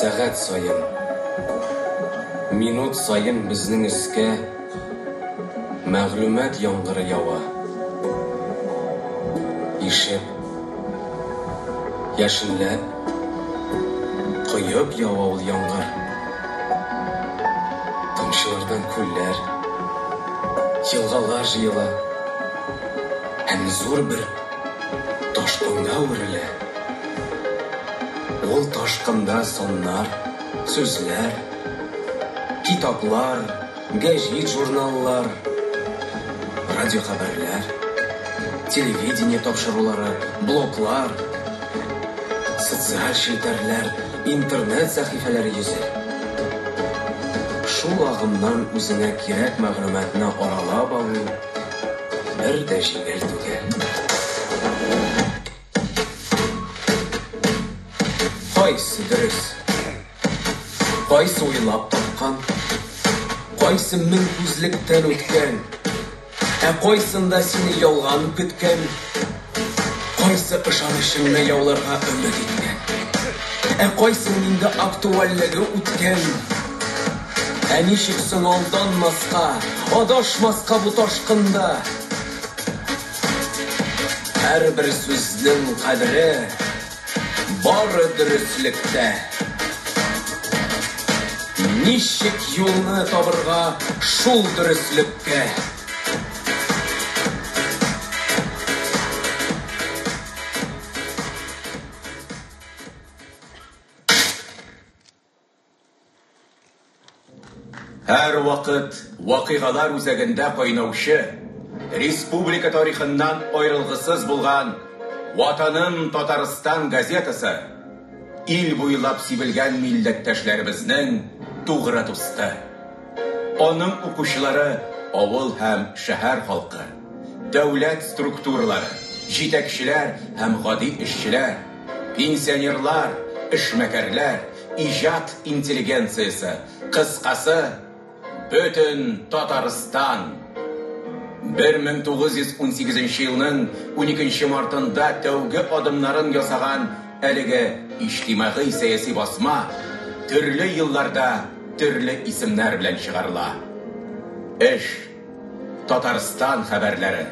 Сәгать саен, минут саен безнең өскә мәгълүмат яңгыры ява. Ишеп, яшенләп, коеп ява ул яңгыр. Тамчылардан күлләр, елгалар җыела һәм зур бер ташкынга әверелә. Ул ташкында саннар, сүзләр, китаплар, гәҗит-журналлар, радиохәбәрләр, телевидение тапшырулары, блоглар, социаль челтәрләр, интернет сәхифәләре йөзә. Шул агымнан үзеңә кирәк мәгълүматны аралап алу бер дә җиңел түгел. Кайсы дөрес? Кайсы уйлап тапкан? Кайсы мең күзлектән үткән? Ә кайсында сине ялган көткән? Кайсы ышанычыңны яуларга өмет иткән? Ә кайсының инде актуальлеге үткән? Ә ничек соң алданмаска, адашмаска бу ташкында? Һәрбер сүзнең кадере бары дөреслектә. Ничек юлны табырга шул дөреслеккә? Һәрвакыт вакыйгалар үзәгендә кайнаучы, республика тарихыннан аерылгысыз булган Ватаным Татарстан газетасы ил буйлап сибелгән милләттәшләребезнең тугры дусты. Аның укучылары авыл һәм шәһәр халкы, дәүләт структуралары, җитәкчеләр һәм гади эшчеләр, пенсионерлар, эшмәкәрләр, иҗат интеллигенциясе, кыскасы, бөтен Татарстан. 1918 елның 12 мартында тәүге адымнарын ясаган әлеге иҗтимагый-сәяси басма төрле елларда төрле исемнәр белән чыгарыла. Эш, Татарстан хәбәрләре,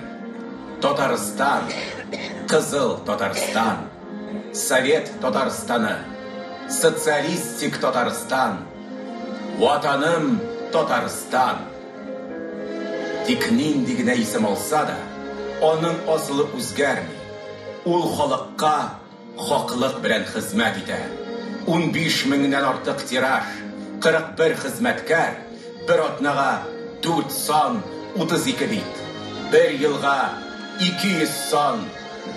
Татарстан, Кызыл Татарстан, Совет Татарстаны, Социалистик Татарстан, Ватаным Татарстан. Тик нинди генә исем алса да, аның асылы үзгәрми. Ул халыкка хаклык белән хезмәт итә. 15 меңнән артык тираж, 41 хезмәткәр, бер атнага 4 сан 32 бит, бер елга 200 сан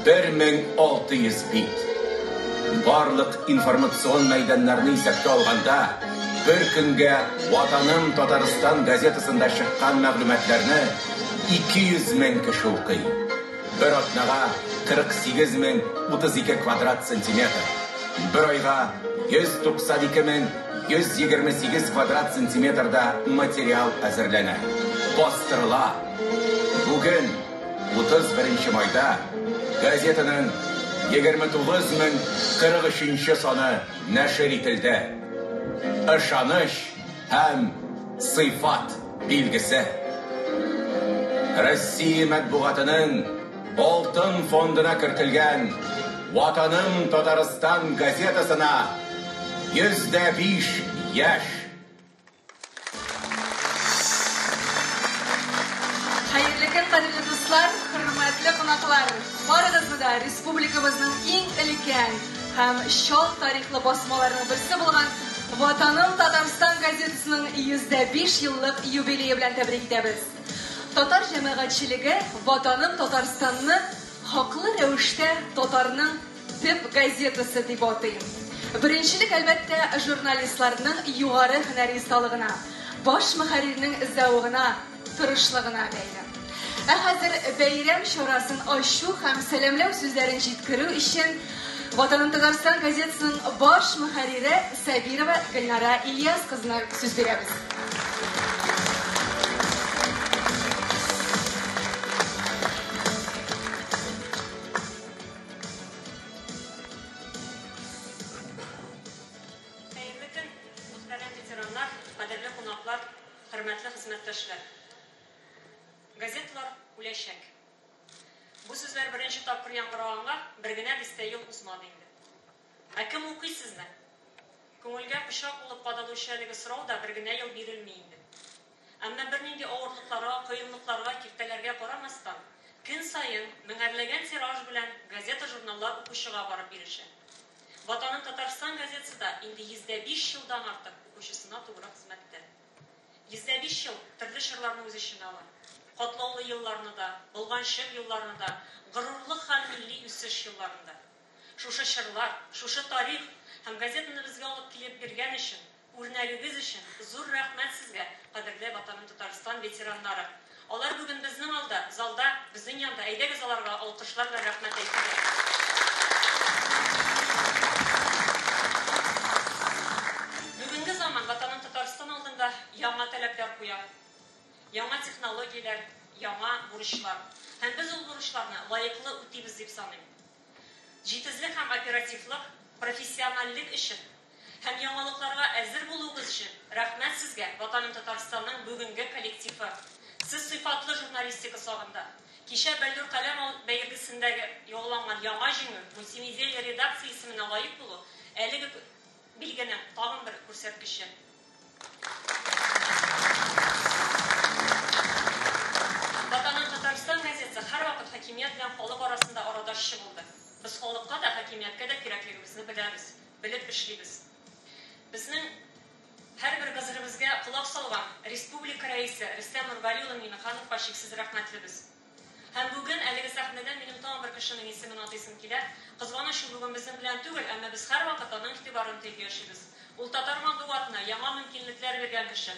1600 бит. Барлык информацион мәйданнарны исәпкә алганда, бер көнгә Ватаным Татарстан газетасында чыккан мәгълүматларны 200 мең кеше укый. Бер атнага 48 мең 32 квадрат сантиметр, бер айга 192 мең 128 квадрат сантиметрда материал әзерләнә, бастырыла. Бүген 31 майда газетаның 29 мең 43 саны нәшер ителде. Ышаныч һәм сыйфат билгесе. Россия матбугатының алтын фондына кертелгән Ватаным Татарстан газетасына 105 яшь. Хәерле көн, кадерле дуслар, хөрмәтле кунаклар! Барыгызны да республикабызның иң өлкән һәм чал тарихлы басмаларының берсе булган Ватаным Татарстан газетасының 105 еллык юбилее белән тәбрик итәбез. Татар җәмәгатьчелеге Ватаным Татарстанны хаклы рәвештә татарның төп газетасы дип атый. Беренчелек, әлбәттә, журналистларның югары һөнәри осталыгына, баш мөхәррирнең зәвыгына, тырышлыгына бәйле. Ә хәзер бәйрәм чарасын ачу һәм сәламләү сүзләрен җиткерү өчен Ватаным Татарстан газетасының баш мөхәррире Сабирова Гөлнара Ильяс кызына сүз бирәбез. Хәерле кунаклар, хөрмәтле хезмәттәшләр. Газеталар үләчәк. Бу сүзләр беренче тапкыр яңгыраганга бер генә дистә ел узмады инде. Ә кем укый сезне? Күңелгә пычак булып кадалучы әлеге сорау да бер генә ел бирелми инде. Әмма бернинди авырлыкларга, кыенлыкларга, киртәләргә карамастан, көн саен меңәрләгән тираж белән газета-журналлар укучыга барып ирешә. Ватаным Татарстан газетасы да инде 105 елдан артык укучысына тугры хезмәттә. 105 ел төрле чорларны үз эченә ала. Катлаулы елларны да, болганчык елларны да, горурлык һәм милли үсеш елларын да. Шушы чорлар, шушы тарих һәм газетаны безгә алып килеп биргән өчен, үрнәгегез өчен зур рәхмәт сезгә, кадерле Ватаным Татарстан ветераннары. Алар бүген безнең алда, залда, безнең янда. Әйдәгез аларга алкышлар белән рәхмәт әйтик. Бүгенге заман Ватаным Татарстан алдында яңа таләпләр куя. Яңа технологияләр, яңа бурычлар. Һәм без ул бурычларны лаеклы үтибез дип саныйм. Җитезлек һәм оперативлык, профессиональлек өчен һәм яңалыкларга әзер булуыгыз өчен рәхмәт сезгә, Ватаным Татарстанның бүгенге коллективы. Сез сыйфатлы журналистика сагында. Кичә Бәллүр каләм бәйгесендәге яуланган яңа җиңү, мультимедиа редакция исеменә лаек булу, әлеге билгенең тагын бер күрсәткече. Ватаным Татарстан газетасы һәрвакыт хакимият белән халык арасында арадашчы булды. Без халыкка да, хакимияткә дә кирәклегебезне беләбез, белеп эшлибез. Безнең һәрбер гозеребезгә колак салган республика рәисе Рөстәм Нургали улы Миңнехановка чиксез рәхмәтлебез. Һәм бүген әлеге сәхнәдә минем тагын бер кешенең исемен атыйсым килә. Кызганыч, ул бүген безнең белән түгел, әмма без һәрвакыт аның игътибарын тоеп яшибез. Ул татар матбугатына яңа мөмкинлекләр биргән кеше,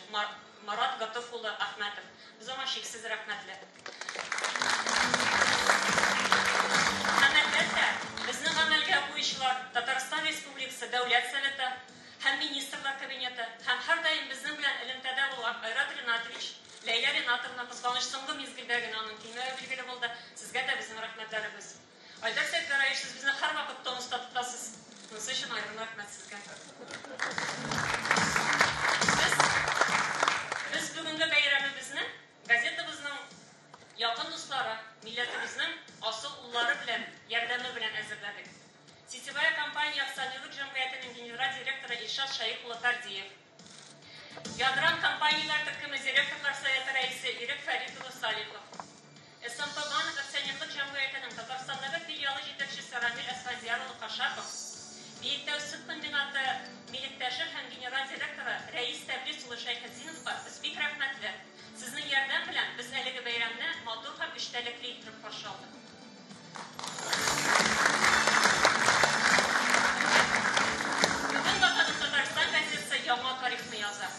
Марат Готов улы Әхмәтов. Без аңа чиксез рәхмәтле. Һәм әлбәттә, безнең гамәлгә куючылар Татарстан Республикасы Дәүләт Советы һәм Министрлар Кабинеты һәм һәрдаим безнең белән элемтәдә булган Айрат Ринатович, Ләйлә Ринатовна, кызганыч, соңгы мизгелдә генә аның килмәве билгеле булды. Сезгә дә безнең рәхмәтләребез. Айдар Сәйдгәрәевич, сез безне һәрвакыт тонуста тотасыз. Монысы өчен аерым рәхмәт сезгә. Без, без бүгенге бәйрәмебезне газетабызның якын дуслары, милләтебезнең асыл уллары белән, ярдәме белән әзерләдек. Сетевая компания акционерлык җәмгыятенең генераль директоры Илшат Шәех улы Фәрдиев, Ядран компанияләр төркеме директорлар советы рәисе Ирек Фәрит улы Салихов, СМП Банк акционерлык җәмгыятенең Татарстандагы филиалы җитәкчесе Рамил Әсфәндияр улы Кашапов, Биектау сөт комбинаты милектәше һәм генераль директоры Рәис Тәбрис улы Шәйхетдиновка без бик рәхмәтле. Сезнең ярдәм белән без әлеге бәйрәмне матур һәм эчтәлекле иттереп каршы алдык. Бүген Ватаным Татарстан газетасы яңа тарихны яза.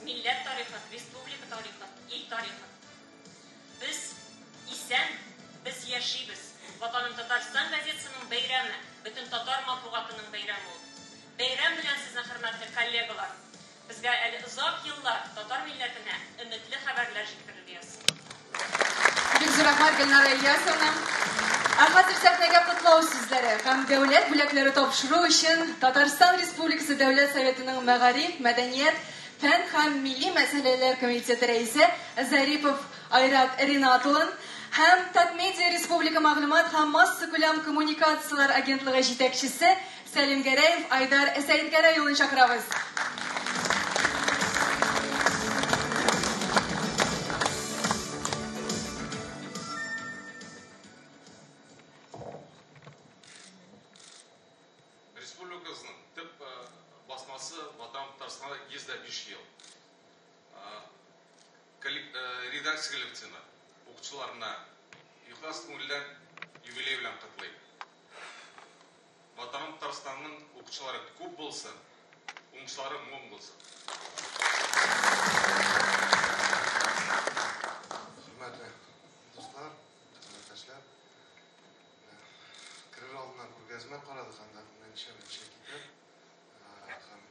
Милләт тарихын, республика тарихын, ил тарихын. Без исән, без яшибез. Ватаным Татарстан газетасының бәйрәме, бөтен татар матбугатының бәйрәме ул. Бәйрәм белән сезне, хөрмәтле коллегалар! Безгә әле озак еллар татар милләтенә өметле хәбәрләр җиткерергә язсын. Бик зур рәхмәт, Гөлнара Ильясовна. Ә хәзер сәхнәгә котлау сүзләре һәм дәүләт бүләкләре тапшыру өчен Татарстан Республикасы Дәүләт Советының мәгариф, мәдәният, фән һәм милли мәсьәләләр комитеты рәисе Зарипов Айрат Ринат улын һәм Татмедиа республика мәгълүмат һәм массакүләм коммуникацияләр агентлыгы җитәкчесе Сәлимгәрәев Айдар Сәетгәрәй улын чакырабыз. Республикабызның төп басмасы Ватан Татарстанда 105 ел. Редакция коллективына, укучыларына ихлас күңелдән юбилей белән котлыйм. Ватаным Татарстанның укучылары күп булсын, уңышлары мул булсын. Хөрмәтле дуслар, хезмәттәшләр, керер алдыннан күргәзмә карадык, анда ничә-ничә китап һәм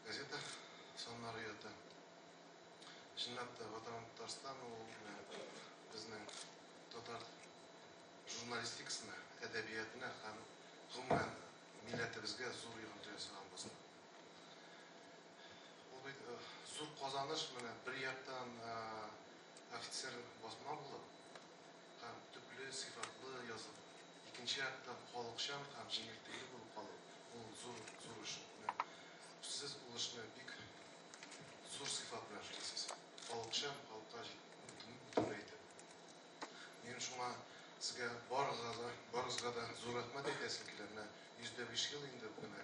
газета саннары ята. Чынлап та, Ватаным Татарстан ул безнең татар журналистикасына, әдәбиятына һәм гомумән милләтебезгә зур йогынты ясаган басма. Ул бит Кызганыч, менә бер яктан офицер басма булып һәм төпле, сыйфатлы язып, икенче яктан халыкчан һәм җиңел телле булып калу, ул зур, зур эш. Менә сез ул эшне бик зур сыйфат белән эшлисез. Халыкчан, халыкка үтемле итеп. Минем шуңа сезгә барыгызга да, барыгызга да зур рәхмәт әйтәсем килә. Менә 105 ел инде менә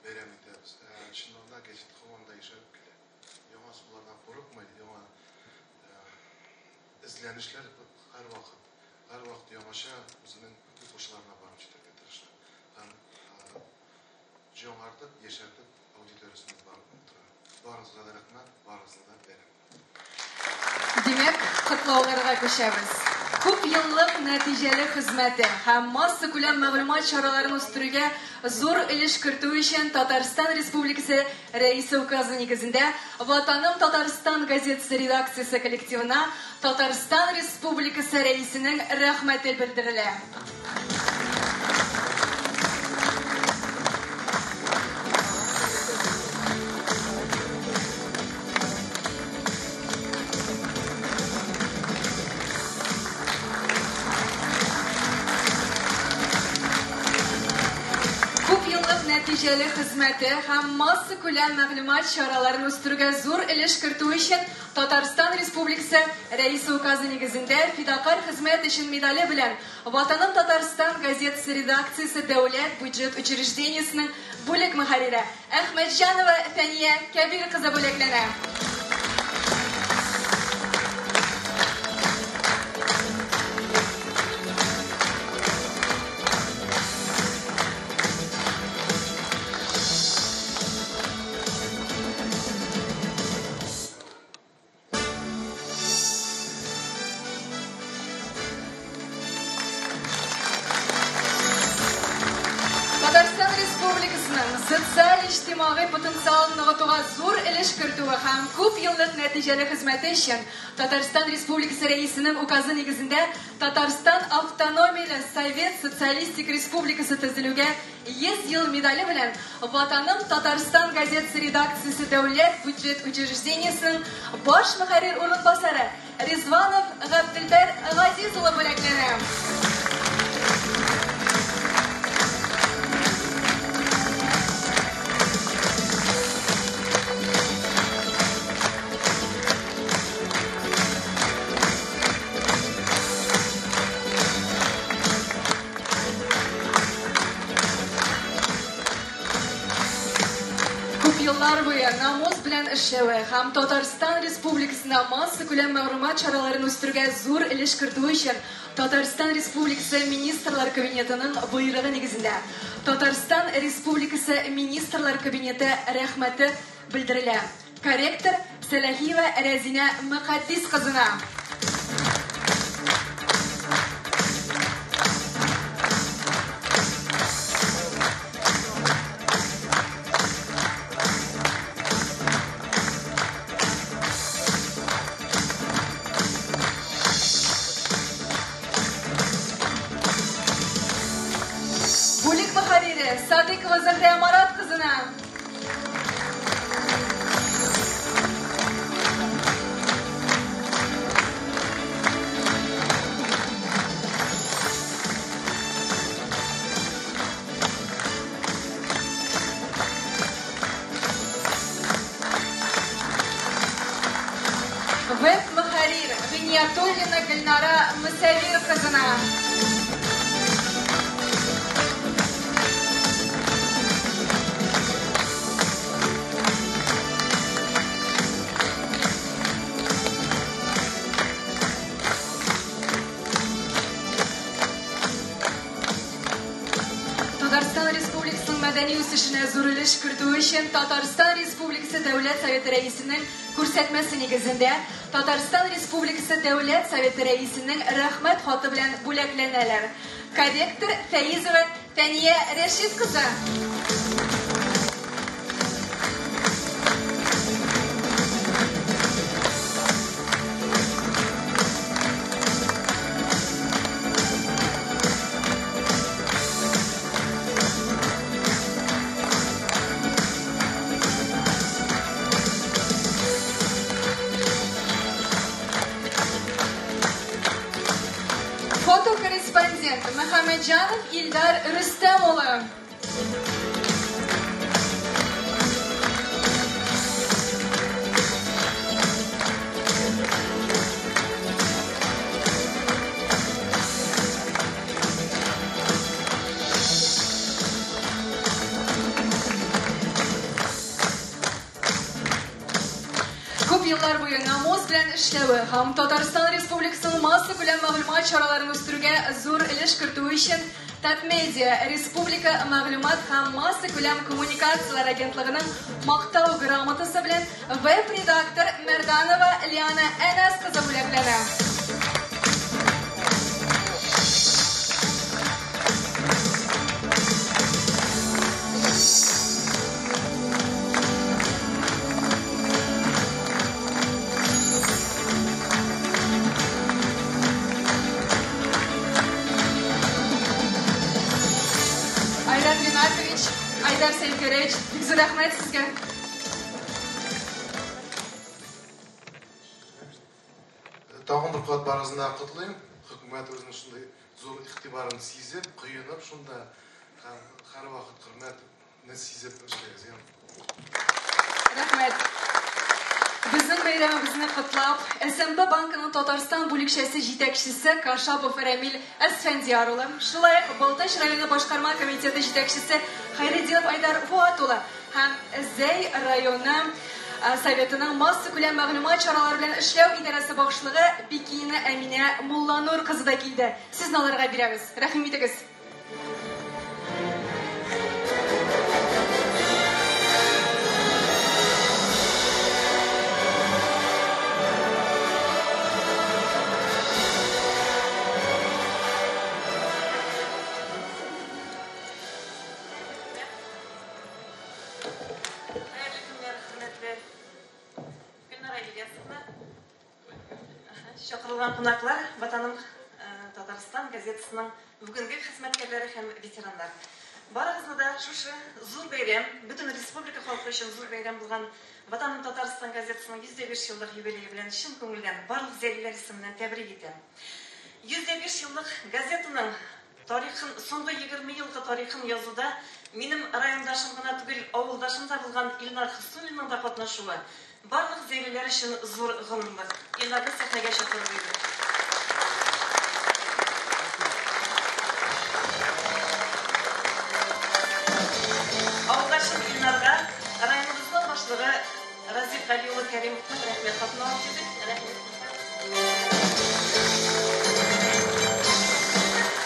бәйрәм итәбез. Ә чынлыкта газета һаман да яшәреп килә. Яңа ысуллардан курыкмый, яңа эзләнешләр һәрвакыт, һәрвакыт яңача үзенең укучыларына барып җитәргә тырыша. Һәм яңартып, яшәртеп аудиториясенә барып тора. Барыгызга да рәхмәт, барыгызны да бәйрәм. Димәк, котлауларга күчәбез. Күп еллык нәтиҗәле хезмәте һәм массакүләм мәгълүмат чараларын үстерүгә зур өлеш кертү өчен Татарстан Республикасы Рәисе указы нигезендә Ватаным Татарстан газетасы редакциясе коллективына Татарстан Республикасы Рәисенең рәхмәте белдерелә. Күп еллык нәтиҗәле хезмәте һәм массакүләм мәгълүмат чараларын үстерүгә зур өлеш кертү өчен Татарстан Республикасы Рәисе указы нигезендә Фидакарь хезмәт өчен медале белән Ватаным Татарстан газетасы редакциясе дәүләт бюджет учреждениесенең бүлек мөхәррире Әхмәтҗанова Фәния Кәбир кызы бүләкләнә. Татарстан Республикасының социаль-иҗтимагый потенциалын ныгытуга зур өлеш кертүе һәм күп еллык нәтиҗәле хезмәте өчен Татарстан Республикасы Рәисенең указы нигезендә Татарстан Автономияле Совет Социалистик Республикасы төзелүгә 100 ел медале белән Ватаным Татарстан газетасы редакциясе дәүләт бюджет учреждениесенең баш мөхәррир урынбасары Ризванов Габделбәр Газиз улы бүләкләнә. Күп еллар буе намус белән эшләве һәм Татарстан Республикасында массакүләм мәгълүмат чараларын үстерүгә зур өлеш кертүе өчен Татарстан Республикасы Министрлар Кабинетының боерыгы нигезендә Татарстан Республикасы Министрлар Кабинеты рәхмәте белдерелә. Корректор Сәләхиева Рәзинә Мөкатдис кызына. Бүлек мөхәррире Садыйкова Зөһрә Марат кызына. Веб-мөхәррир Гыйниятуллина Гөлнара Мөсәвир кызына. Татарстан Республикасының мәдәни үсешенә зур өлеш кертү өчен Татарстан Республикасы Дәүләт Советы Рәисенең күрсәтмәсе нигезендә Татарстан Республикасы Дәүләт Советы Рәисенең рәхмәт хаты белән бүләкләнәләр. Корректор Фәизова Фәния Рәшит кызы. Мөхәммәтҗанов Илдар Рөстәм улы. Күп еллар буе намус белән эшләве һәм Татарстан Республикасының массакүләм мәгълүмат чараларын үстерүгә зур өлеш кертүе өчен Татмедиа Республика мәгълүмат һәм массакүләм коммуникацияләр агентлыгының Мактау грамотасы белән веб-редактор Мәрданова Лиана Әнәс кызы бүләкләнә. Айрат Ринатович, Айдар Сәйфгәрәевич, бик зур рәхмәт сезгә. Тагын бер кат барыгызны да котлыйм. Хөкүмәт үзенең шундый зур игътибарын сизеп, коенып шунда һәм һәрвакыт хөрмәтне сизеп эшләгез. Рәхмәт. Безнең бәйрәмебезне котлап, СМП банкының Татарстан бүлекчәсе җитәкчесе Кашапов Рәмил Әсфәндияр улы, шулай ук Балтач районы башкарма комитеты җитәкчесе Хәйретдинов Айдар Фуат улы һәм Зәй районы Советының массакүләм мәгълүмат чаралары белән эшләү идарәсе башлыгы Бикиина Әминә Мулланур кызы да килде. Сүзне аларга бирәбез. Рәхим итегез. Хәерле көннәр, хөрмәтле Гөлнара Ильясовна. Чакырылган кунаклар, Ватаным Татарстан газетасының бүгенге хезмәткәрләре һәм ветераннар. Барыгызны да шушы зур бәйрәм, бөтен республика халкы өчен зур бәйрәм булган Ватаным Татарстан газетасының 105 еллык юбилее белән чын күңелдән барлык зәйлеләр исеменнән тәбрик итәм. 105 еллык газетаның тарихын, соңгы 20 елгы тарихын язуда минем райондашым гына түгел, авылдашым да булган Илнар Хөснуллинның да катнашуы барлык зәйлеләр өчен зур горурлык. Илнарны сәхнәгә чакырып иде. Авылдашым Илнарга районыбызның башлыгы Разиф Гали улы Кәримовның рәхмәт хатын алып килдек. Рәхмәт.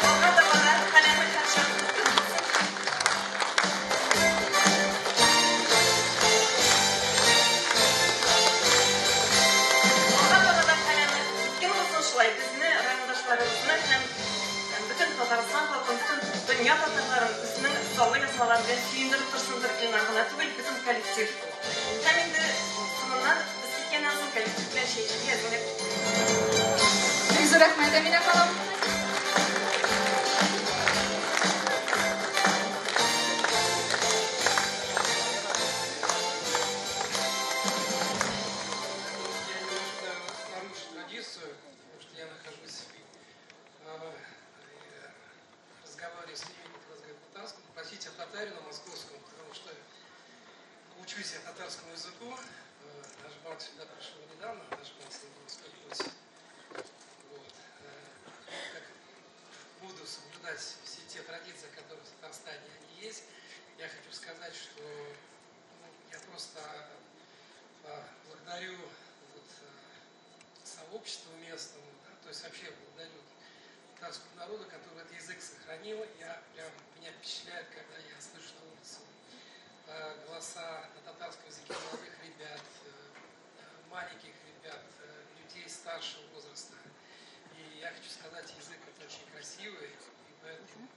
Алга таба да каләме һәрчак үткен булсын. Алга таба да каләме үткен булсын шулай безне, райондашларыбызны һәм бөтен Татарстан халкын, бөтен дөнья татарларын үзенең саллы язмалары белән сөендереп торсындыр Илнар гына түгел, бөтен коллектив. Һәм инде соңыннан без киткәннән соң коллектив белән чәй эчәргә әзерләп. Бик зур рәхмәт, Әминә ханым. Я немножко нарушу традицию, потому что я нахожусь в разговоре с людьми, которые разговаривают по татарскому. Простите, я татарин на московском, потому что учусь я татарскому языку. Наш банк сюда пришел недавно, наш банк Московской путь. Вот. Как буду соблюдать все те традиции, которые в Татарстане они есть, я хочу сказать, что я просто благодарю вот, сообществу местному, да, то есть вообще благодарю татарскому народу, который этот язык сохранил. Меня впечатляет, когда я слышу на улице голоса на татарском языке молодых ребят, маленьких ребят, людей старшего возраста. И я хочу сказать, язык это очень красивый, и поэтому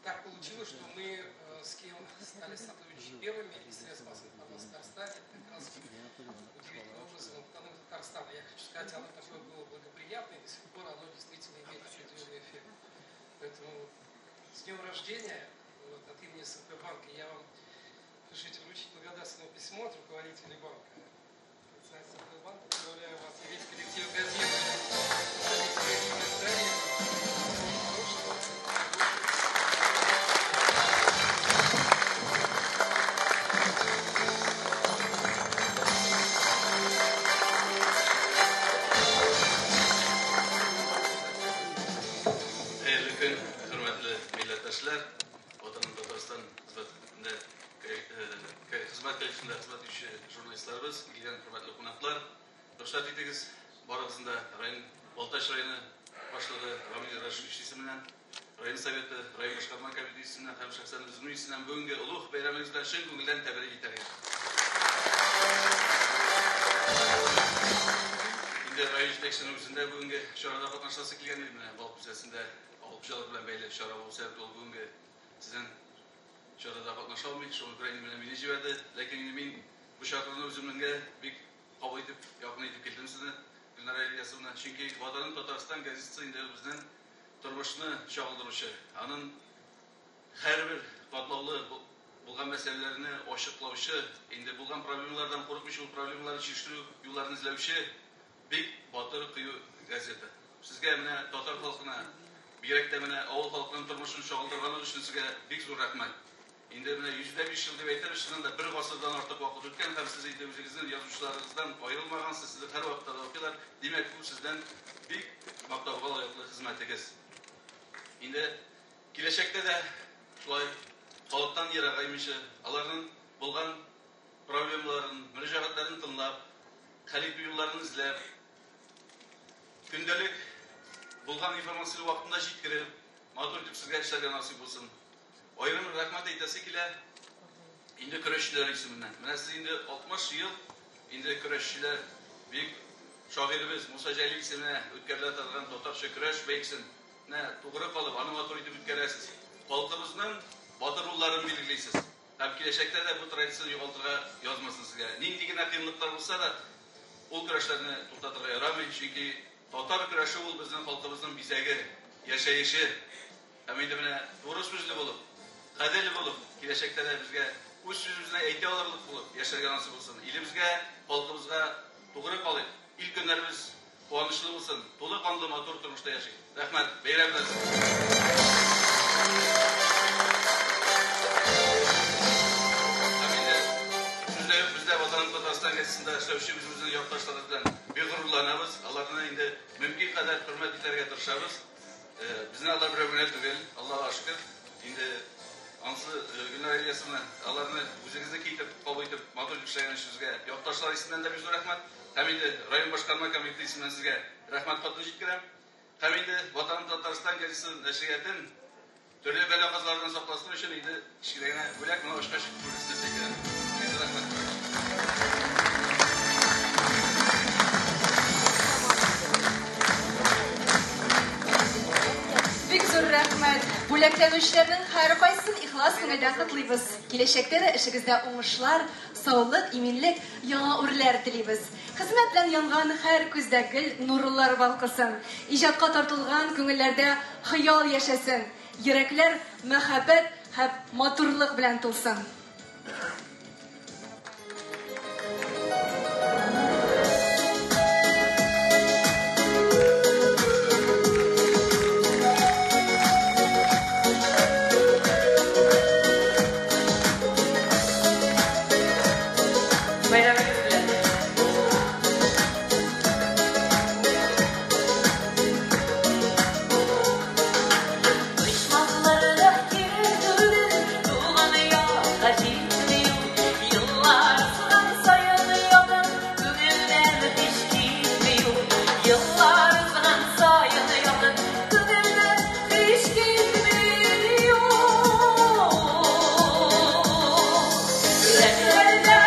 так получилось, что мы с кем стали сотрудничать первыми из средств массовой информации в Татарстане, как раз удивительным образом Ватаным Татарстана. Я хочу сказать, оно такое было благоприятное, и до сих пор оно действительно имеет определенный эффект. Поэтому с днем рождения, вот, от имени СМП банка я вам разрешите вручить благодарственное письмо от руководителей банка. Председатель СМП банка, поздравляю вас и весь коллектив газеты. Всего хорошего. хезмәт итүче журналистларыбыз, килгән хөрмәтле кунаклар, рөхсәт итегез, барыгызны да район Балтач районы башлыгы Рамил Рашидович исеменнән, район советы, район башкарма комитеты исеменнән һәм шәхсән үземнең исемнән бүгенге олуг бәйрәмегез белән чын күңелдән тәбрик итәргә. Инде район җитәкчесенең үзендә бүгенге чарада катнашасы килгән иде, менә балык бистәсендә авыл хуҗалыгы белән бәйле чара булу сәбәпле ул бүгенге сезнең чарада катнаша алмый, шуңа күрә инде менә мине җибәрде. Ләкин инде мин бу чакыруны үземнеңгә бик кабул итеп, якын итеп килдем сезне, Гөлнара Ильясовна. Чөнки Ватаным Татарстан газетасы инде безнең тормышны чагылдыручы, аның һәрбер катлаулы булган мәсьәләләрне ачыклаучы, инде булган проблемалардан курыкмыйча ул проблемаларны чиштерү юлларын эзләүче бик батыр, кыю газета. Сезгә менә татар халкына, бигрәк тә менә авыл халкының тормышын чагылдырганыгыз өчен сезгә бик зур рәхмәт. Инде менә 105 ел дип әйтәбез, чыннан да бер гасырдан артык вакыт үткән һәм сез инде үзегезнең язучыларыгыздан аерылмагансыз, сезне һәрвакытта да укыйлар. Димәк, бу сездән бик мактауга лаеклы хезмәтегез. Инде киләчәктә дә шулай халыктан ерагаймыйча, аларның булган проблемаларын, мөрәҗәгатьләрен тыңлап, хәл итү юлларын эзләп, көндәлек булган информацияне вакытында җиткереп, матур итеп сезгә эшләргә насыйп булсын. Аерым рәхмәт әйтәсе килә инде көрәшчеләр исеменнән. Менә сез инде 60 ел инде көрәшчеләр бик шагыйребез Муса Җәлил исеменә үткәрелә торган татарча көрәш бәйгесен менә тугры калып, аны матур итеп үткәрәсез. Халкыбызның батыр улларын билгелисез. Һәм киләчәктә дә бу традицияне югалтырга язмасын сезгә. Нинди генә кыенлыклар булса да, ул көрәшләрне туктатырга ярамый, чөнки татар көрәше ул безнең халкыбызның бизәге, яшәеше. Һәм инде менә туры сүзле булып, гадел булып, киләчәктә дә безгә үз сүзебезне әйтә алырлык булып яшәргә насыйп булсын. Илебезгә, халкыбызга тугры калыйк. Ил көннәребез куанычлы булсын, тулы канлы матур тормышта яшик. Рәхмәт, бәйрәм белән Һәм инде сүз дә юк, без дә Ватаным Татарстан газетасында эшләүче үзебезнең якташларыбыз белән бик горурланабыз. Аларны инде мөмкин кадәр хөрмәт итәргә тырышабыз. Безне алар берәү генә түгел, Аллага шөкер. Инде ансы Гөлнара Ильясовна, аларны үзегезнеке итеп, кабул итеп, матур итеп эшләгән өчен сезгә якташлар исеменнән дә бик зур рәхмәт. Һәм инде район башкарма комитеты исеменнән сезгә рәхмәт хатын җиткерәм. Һәм инде Ватаным Татарстан газетасы нәшриятын төрле бәла-казалардан сакласын өчен инде кечкенә генә бүләк моны ачкач күрерсез икән. Бик зур рәхмәт. Бик зур рәхмәт. Бүләкләнүчеләрнең һәркайсын ихлас күңелдән котлыйбыз. Киләчәктә дә эшегездә уңышлар, саулык, иминлек, яңа үрләр телибез. Хезмәт белән янган һәр күздә гел нурлар балкысын. Иҗатка тартылган күңелләрдә хыял яшәсен. Йөрәкләр мәхәббәт һәм матурлык белән тулсын. Бәйрәмегез белән! Дошманларга кире түгел, туган якка җитми ул. Еллар узган саен якын, күңелдән һич китми ул. Еллар узган саен якын, күңелдән һич китми ул. Йөрәкләрдә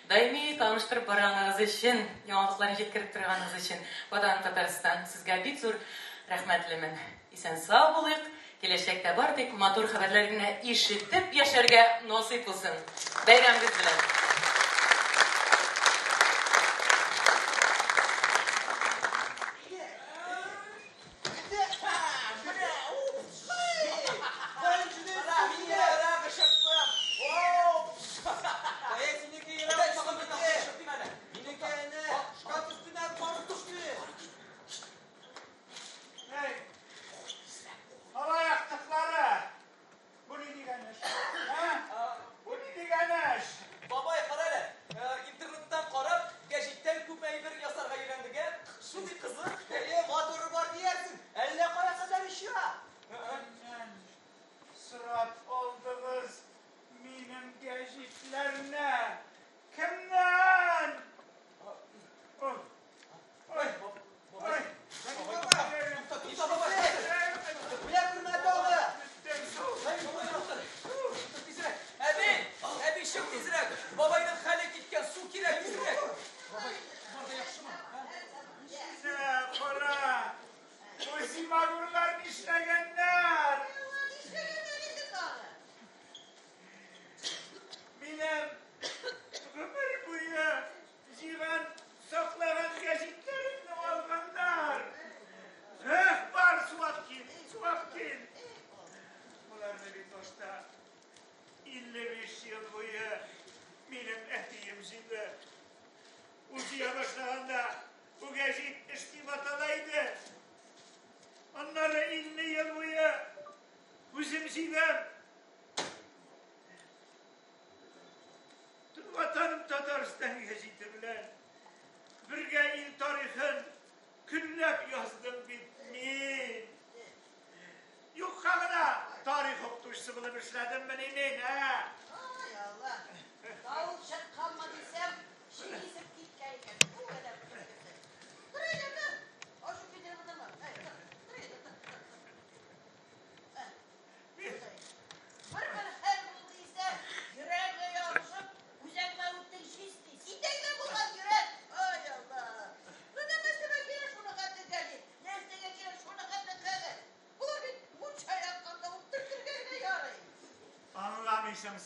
Даими таныштырып барганыгыз өчен, яңалыкларны җиткереп торганыгыз өчен, Ватаным Татарстан, сезгә бик зур рәхмәтлемен. Исән-сау булыйк, киләчәктә бары тик матур хәбәрләр генә ишетеп яшәргә насыйп булсын. Бәйрәмегез белән!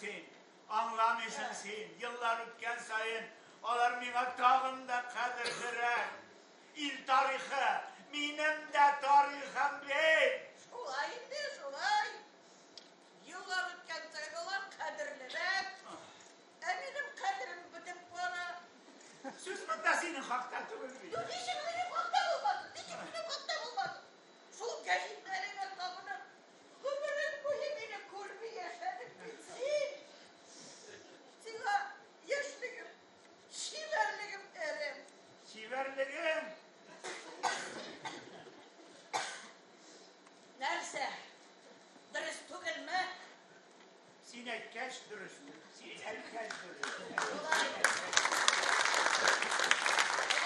Син, аңламыйсың син, еллар үткән саен алар миңа тагын да кадерлерәк. Ил тарихы, минем дә тарихым бит. Шулай инде, шулай. Еллар үткән саен алар кадерлерәк. Ә минем кадерем бетеп бара. Сүз монда синең хакта түгел бит. Ничек минем хакта булмасын? Ничек минем хакта булмасын? Шул гәҗитләреңә табынып, гомерең буе мине күрми яшәдең бит син. Сиңа яшьлегем, чибәрлегем әрәм. Чибәрлегем? Нәрсә? Дөрес түгелме? Син әйткәч дөрес. Син әйткәч дөрес.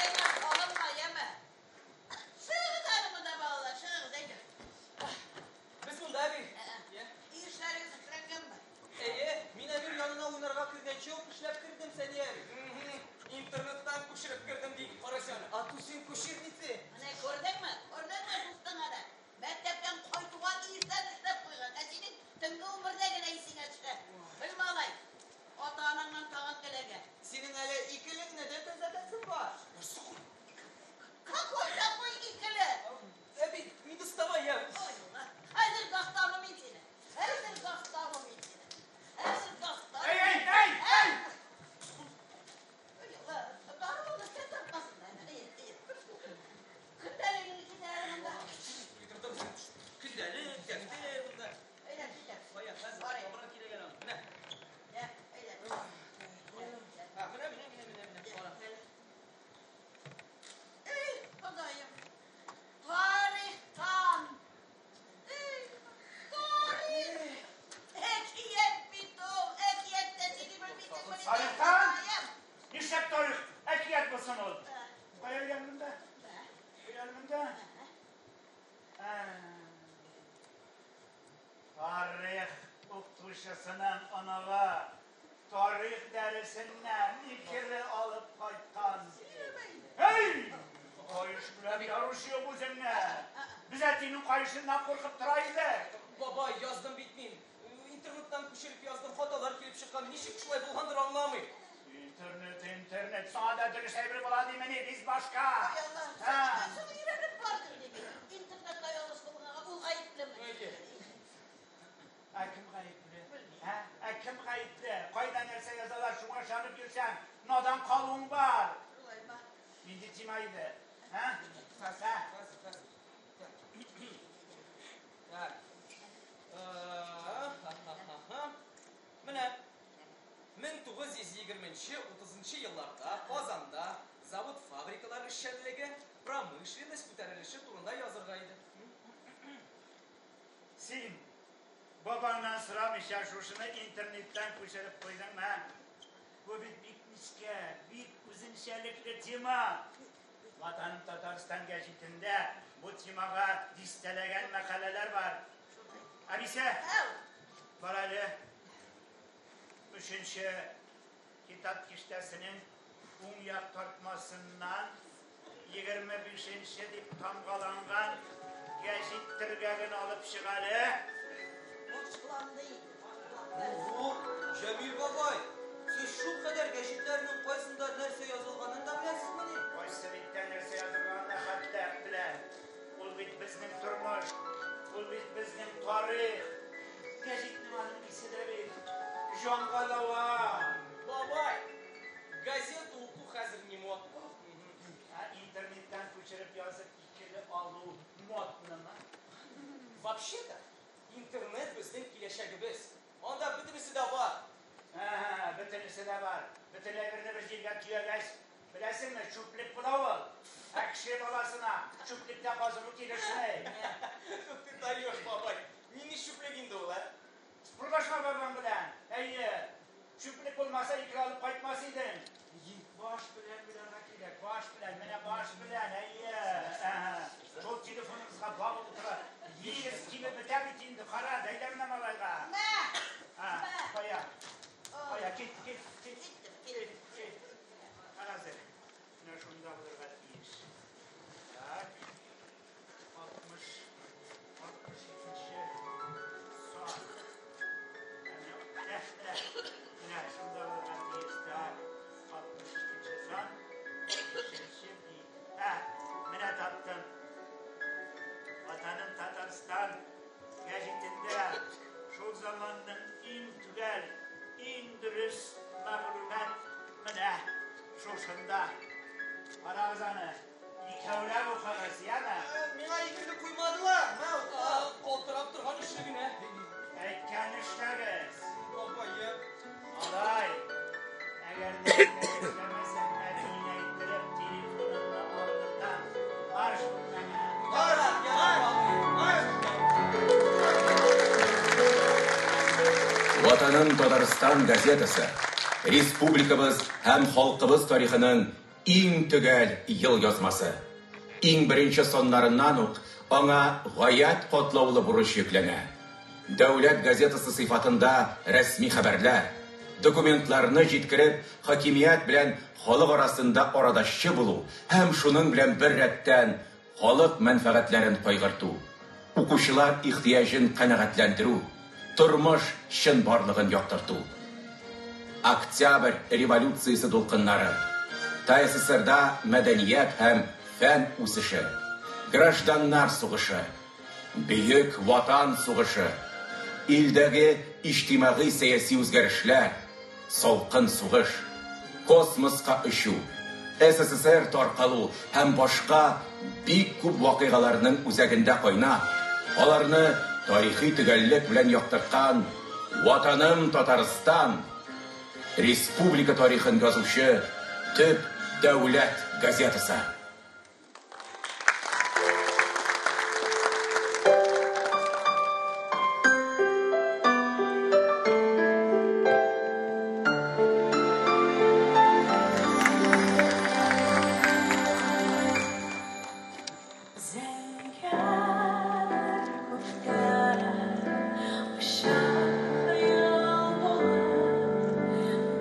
Әгәр алынма, яме. Чыгыгыз әле монда, балалар, чыгыгыз, әйдә. Без монда, әби. Эшләрегез эшләнгәнме? Әйе, мин Әмир янына уйнарга кергәнче үк эшләп кердем, Сәния әби. Интернеттан күчереп кердем ди, карасаң. А ту син күчермисең. Менә күрдеңме? Күрдеңме, дустың ана? Мәктәптән кайтуга иртән эшләп куйган. Ә синең төнге 11-дә генә исеңә төшә. Бел, малай, ата-анаңнан тагын теләгә. Синең әле икелеңне дә төзәтәсең бар. Какой такой икеле? Әби, не доставай, я. Ой, хәзер достану мин сине. Хәзер достану мин сине. Хәзер достану. Эй, эй, эй, эй! Көндәлек, дәфтәр монда. Кая, хәзер табырга кирәк әле аны. Менә. Менә, менә, менә, менә, менә. Кара. Эй, Ходаем! Тарихтан! Эй, тарих! Әкият бит ул, әкият тә сине белмисеңмени? Тарихтан? Нишләп тарих әкият булсын ул? Кая әле монда? Кая әле монда? Тарих укытучысының оныгы, Тарих дәресеннән икере алып кайткан. Эй! Каеш белән ярыш юк үзеңне. Без әтинең каешыннан куркып тора идек. Бабай, яздым бит мин. Интернеттан күчереп яздым, хаталар килеп чыккан. Ничек шулай булгандыр аңламыйм. Интернет, интернет, саңа да дөрес әйбер була димени, без башка. Ай Аллаһ, син соң өйрәнеп бардың диме? Интернетка ялгыш булганга ул гаеплеме? Ә кем гаепле? Ә? Ә кем гаепле? Кайда нәрсә язалар, шуңа ышанып йөрсәң, надан калуың бар. Шулаймы? Нинди тема иде? Ә? Ә? Так. Менә 1920-30 елларда Казанда завод-фабрикалар эшчәнлеге, промышленность күтәрелеше турында язырга иде. Син бабаңнан сорамыйча шушыны интернеттан күчереп куйдыңмы? Бу бит бик нечкә, бик үзенчәлекле тема. Ватаным Татарстан гәҗитендә бу темага дистәләгән мәкаләләр бар. Әнисә, бар әле. Өченче китап киштәсенең уң як тартмасыннан 25-нче дип тамгаланган гәҗит төргәген алып чык әле. Башланды инде, башланды. Ого, Җәмил бабай, сез шулкадәр гәҗитләрнең кайсында нәрсә язылганын да беләсезмени? Кайсы биттә нәрсә язылганын да хәтта беләм. Ул бит безнең тормыш, ул бит безнең тарих. Гәҗитнең аның исе дә бит җанга дәва. Бабай, газета уку хәзер не модно. Ә интернеттан күчереп язып икеле алу моднымы? Вообще-то, интернет безнең киләчәгебез. Анда бөтенесе дә бар. Әһә, бөтенесе дә бар. Бөтен әйберне бер җиргә төягәч, беләсеңме, чүплек була ул. Ә кеше баласына чүплектә казыну килешми. Ну ты даешь, бабай. Нинди чүплек инде ул, ә? Спурлашма бабаң белән. Әйе, чүплек булмаса икеле алып кайтмас идең. Баш белән уйларга кирәк, баш белән, менә баш белән, әйе. Әһә. Шул телефоныгызга багып утыра. Вирус килеп бетә бит инде, кара, әйдә менә малайга. Мә! А, кая? Кая, кит, кит, кит. Кит, кит. Каразы. Менә шунда булырга тиеш. Так. 60, 62 сан. Менә, менә, менә шунда булырга тиеш. Так. 62 сан. 5 бит. Ә, менә таптым. Ватаным Татарстан гәҗитендә шул заманның иң төгәл, иң дөрес мәгълүмат менә шушында. Карагыз аны, икәүләп укыгыз, яме? Миңа икеле куймадылар. Мә, калтырап торган өчле генә. Әйткән эшләгез. Бабай, я. Алай. Әгәр дә эшләмәсәң, әтиеңә әйттереп, телефоныңны алдыртам. Марш бүлмәңә. Марш, марш, марш. Ватаным Татарстан газетасы республикабыз һәм халкыбыз тарихының иң төгәл ел язмасы. Иң беренче саннарыннан ук аңа гаять катлаулы бурыч йөкләнә. Дәүләт газетасы сыйфатында рәсми хәбәрләр, документларны җиткереп, хакимият белән халык арасында арадашчы булу һәм шуның белән бер рәттән халык мәнфәгатьләрен кайгырту, укучылар ихтыяҗын канәгатьләндерү, тормыш чынбарлыгын яктырту. Октябрь революциясе дулкыннары, ТАССРда мәдәният һәм фән үсеше, гражданнар сугышы, Бөек Ватан сугышы, илдәге иҗтимагый сәяси үзгәрешләр, салкын сугыш, космоска очу, СССР таркалу һәм башка бик күп вакыйгаларның үзәгендә кайнап, аларны тарихи төгәллек белән яктырткан Ватаным Татарстан республика тарихын язучы төп дәүләт газетасы. Зәңгәр күктә оча хыял булып.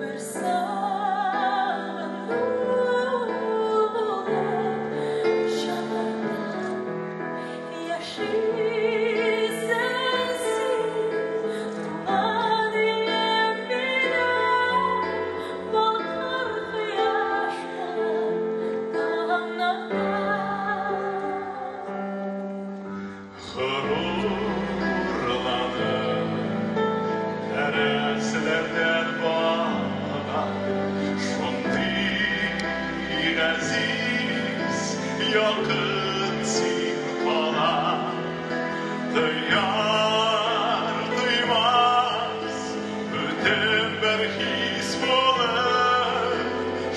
Газиз, якын син кала. Тояр, тоймас, бөтен бер хис булып,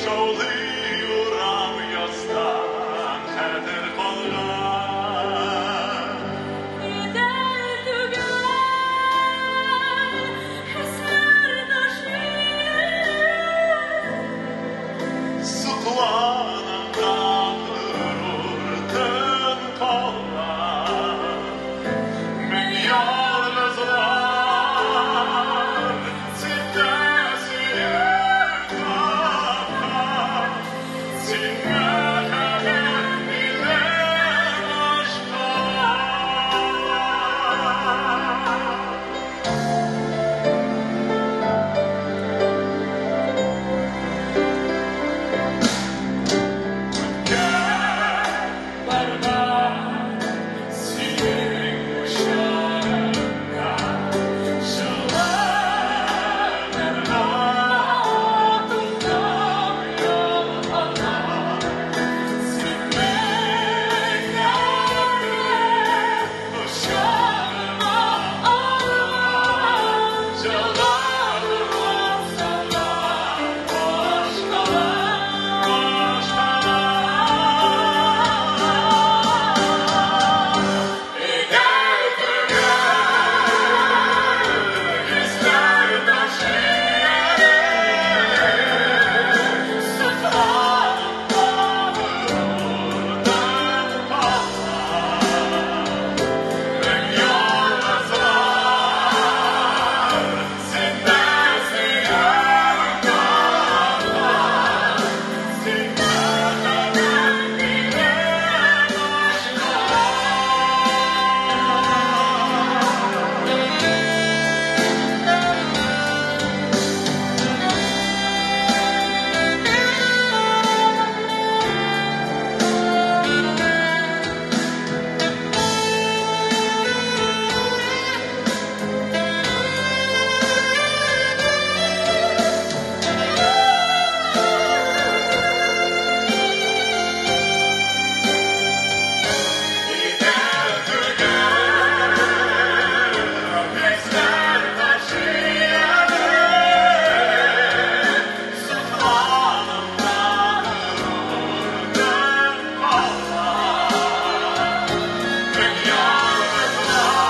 шаулый урам яздан хәтер калган. Идел түгел, хисләр ташый. Сокланам да горур тын калам. Мең ялгызлар синдә сөеп тапкан. Син мәхәббәт мине башкала. Үткән барган синең учагыңда Чыланырга тотам ялганнар. Син меңнәргә кочагыма алган Җыланырга сана башкала, башкала. Идел түгел, хисләр ташый әле, Сокланып та горур тын калам. Мең ялгызлар синдә сөеп тапкан. Син мәхәббәт мине Идел түгел, хисләр ташый әле, Сокланам да горур тын калам. Мең ялгызлар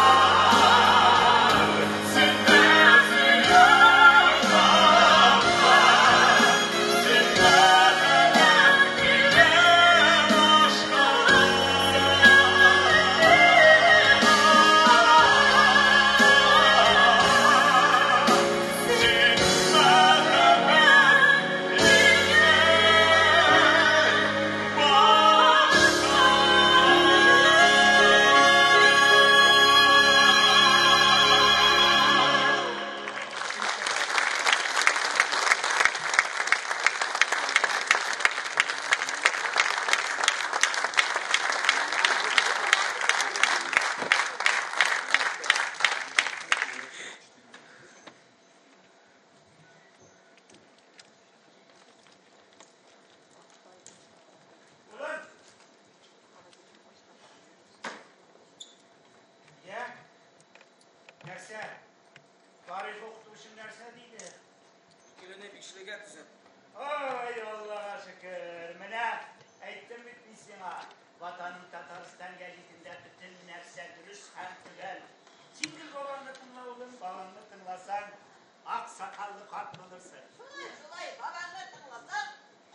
синдә сөеп тапкан. Син мәхәббәт мине башкала. Син мәхәббәт мине башкала. Улым! Я? Нәрсә? Тарих укытучың нәрсә диде? Икелене бишлегә төзәт. Ай, Аллага шөкер. Менә әйттем бит мин сиңа. Ватаным Татарстан гәзитендә бөтен нәрсә дөрес һәм төгәл. Син гел бабаңны тыңла, улым, бабаңны тыңласаң, ак сакаллы карт булырсың. Шулай, шулай, бабаңны тыңласаң,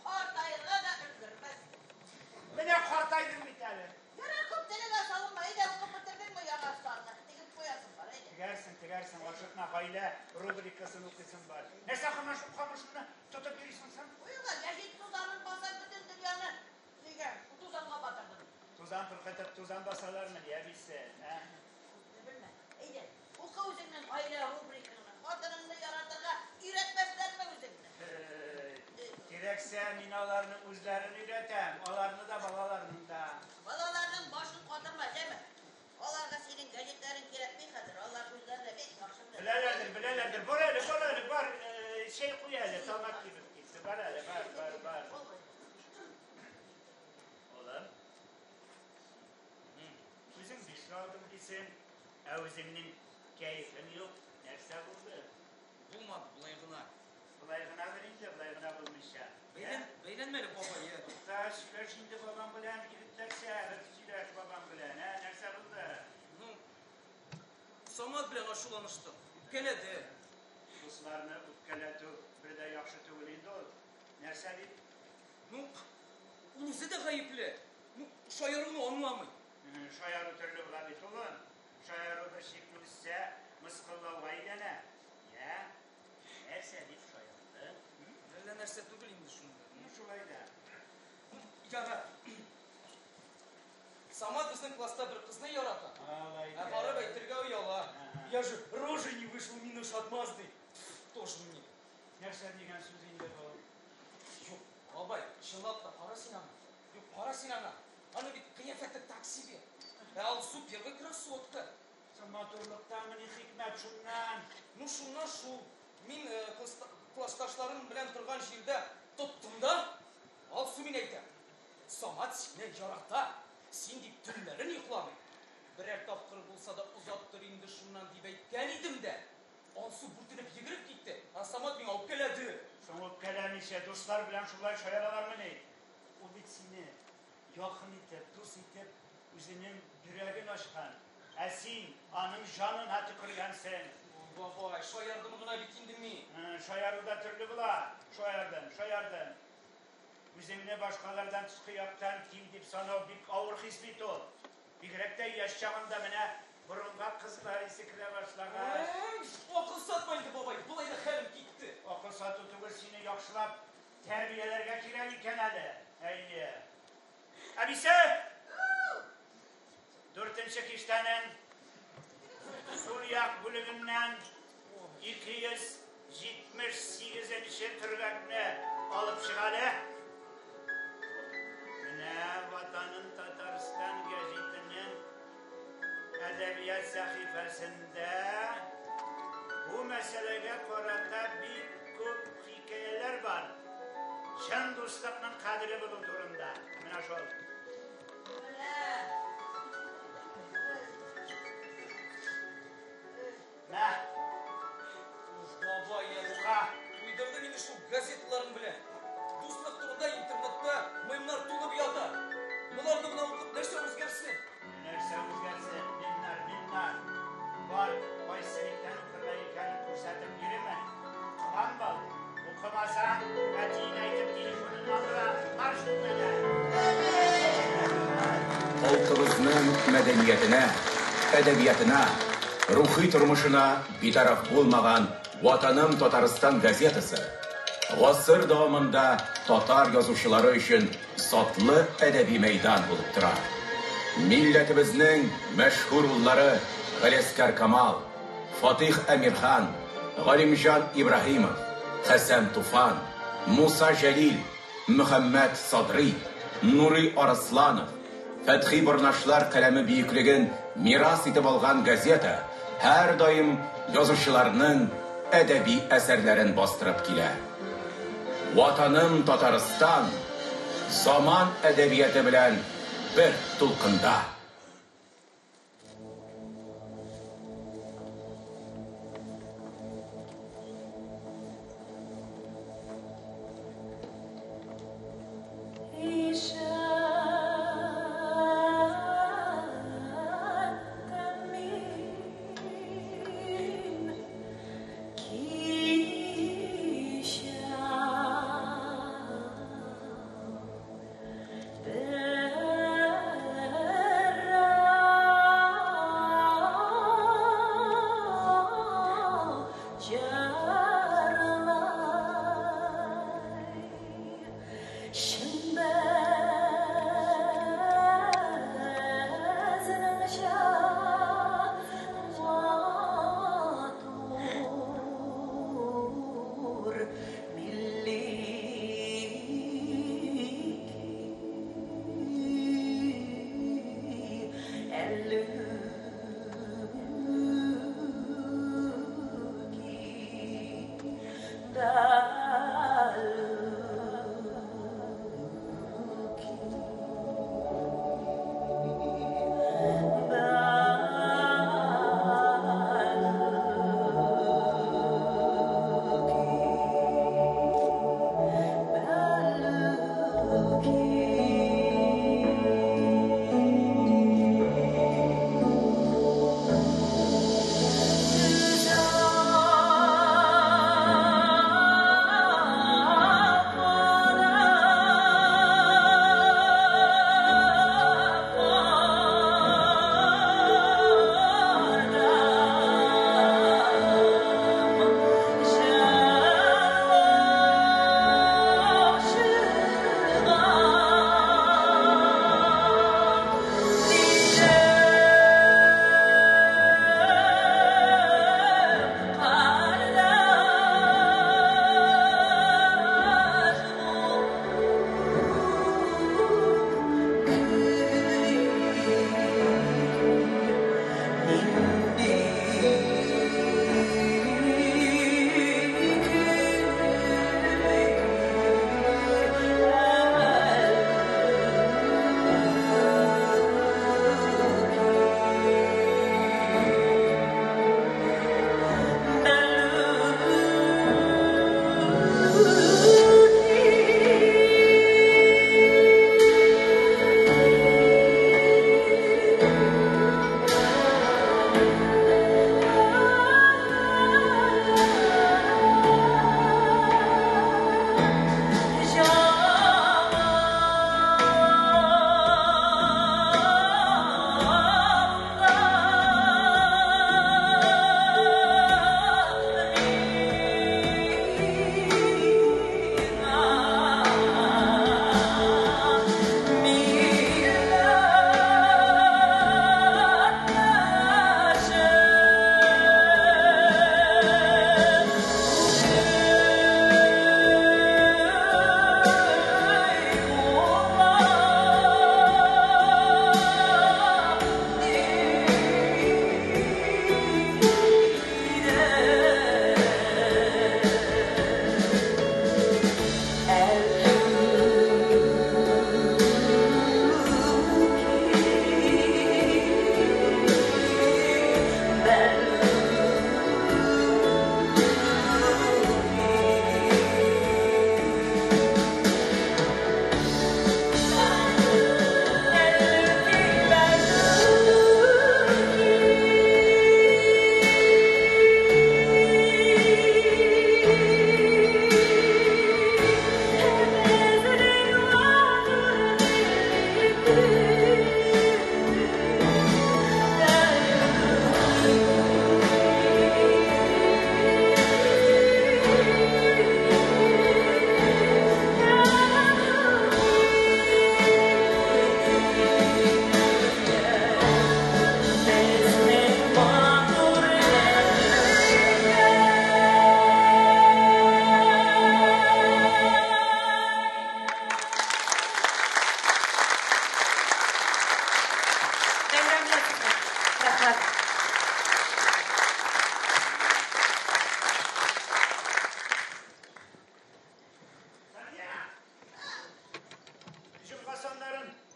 картаерга да өлгермәссең. Менә картайдым бит әле. Ярар, күп телеңә салынма, әйдә укып бетердеңме яңа санны? Тегеп куясың бар, әйдә. Тегәрсең, тегәрсең, ашыкма, гаилә рубрикасын укыйсың бар. Нәрсә һаман шул камышыңны тотып йөрисең соң? Куйган гәҗит тузанын баса бөтен дөньяны. Нигә? Тузанга батырдың. Тузан пыркытып, тузан басалармы, әбисе, ә? Белмә. Әйдә, укы үзеңнең гаилә рубрикаңны. Хатыныңны яратырга өйрәтмәсләрме үзеңне? Кирәксә, мин аларны үзләрен өйрәтәм, аларны да, балаларны да. Балаларның башын катырма, җәме. Аларга синең гәҗитләрең кирәкми хәзер. Алар үзләре дә бик яхшы белә. Беләләрдер, беләләрдер. Бар әле, бар әле, бар. Чәй куй әле, тамак кибеп китте. Бар әле, бар, бар, бар. дисең, ә үзеңнең кәефең юк. Нәрсә булды? Булмады, болай гына. Болай гынадыр инде, болай гына булмыйча. Бәйләнмә әле, бабай, я. Тукта, сөйләш инде бабаң белән, егетләрчә, бер сөйләш бабаң белән, ә? Нәрсә булды? Ну, Самат белән ачуланыштык. Үпкәләде. Дусларны үпкәләтү бер дә яхшы түгел инде ул. Нәрсә дип? Ну, ул үзе дә гаепле. Ну, шаяруны аңламый. Шаяру төрле була бит, улым. Шаяру бер чикне үссә, мыскыллауга әйләнә. Я, нәрсә дип шаярды? Әллә нәрсә түгел инде шунда. Ну, шулай да. Ярар. Самат безнең класста бер кызны ярата. Алай Ә барып әйтергә ояла. Я же рожей не вышел, мине ошатмас ди. Тоже мне. Нәрсә дигән сүз инде бу? Юк, бабай, чынлап та кара син аны. Юк, кара син аны. Аның бит кыяфәте так себе. Ә Алсу первая красотка. Соң матурлыктамыни хикмәт шуннан? Ну, шуннан шул. Мин классташларым белән торган җирдә тоттым да, Алсу мин әйтәм. Самат сине ярата. Син дип төннәрен йокламый. Берәр тапкыр булса да озаттыр инде шуннан дип әйткән идем дә. Алсу бүртенеп йөгереп китте. Ә Самат миңа үпкәләде. Соң үпкәләмичә дуслар белән шулай шаяралармыни? Ул бит сине якын итеп, дус итеп, үзенең йөрәген ачкан. Ә син аның җанына төкергәнсең. Бабай, шаярдым гына бит инде мин. Шаяру да төрле була. Шаярдым, шаярдым. Үзеңне башкалардан тышкы яктан ким дип санау бик авыр хис бит ул. Бигрәк тә яшь чагында менә борынга кызлар исе керә башлагач. Акыл сатма инде, бабай, болай да хәлем китте. Акыл сату түгел, сине яхшылап тәрбияләргә кирәк икән әле. Әйе. Әбисе! Дүртенче киштәнең сул як бүлегеннән 278 төргәкне алып чык әле. Менә Ватаным Татарстан гәҗитенең әдәбият сәхифәсендә бу мәсьәләгә карата бик күп хикәяләр бар. Чын дуслыкның кадере булу турында. Менә шул. Мә. Бабай, Ука. Туйдырдың инде шул газеталарың белән. Дуслык турында интернетта мемнар тулып ята. Боларны гына укып нәрсә үзгәрсен? Нәрсә үзгәрсен? Мемнар, мемнар. Бар, кайсы биттән укырга икәнен күрсәтеп бирермен. Укыган бул. Укымасаң, әтиеңә әйтеп телефонын алдыра. Марш бүлмәдән. Халкыбызның мәдәниятенә, әдәбиятына, рухи тормышына битараф булмаган Ватаным Татарстан газетасы гасыр дәвамында татар язучылары өчен затлы әдәби мәйдан булып тора. Милләтебезнең мәшһүр уллары Галиәсгар Камал, Фатих Әмирхан, Галимҗан Ибраһимов, Хәсән Туфан, Муса Җәлил, Мөхәммәт Садрый, Нурый Арысланов, Фәтхи Борнашлар каләме бөеклеген мирас итеп алган газета һәрдаим язучыларның әдәби әсәрләрен бастырып килә. Ватаным Татарстан заман әдәбияты белән бер тулкында. Ишеттем мин кичә бер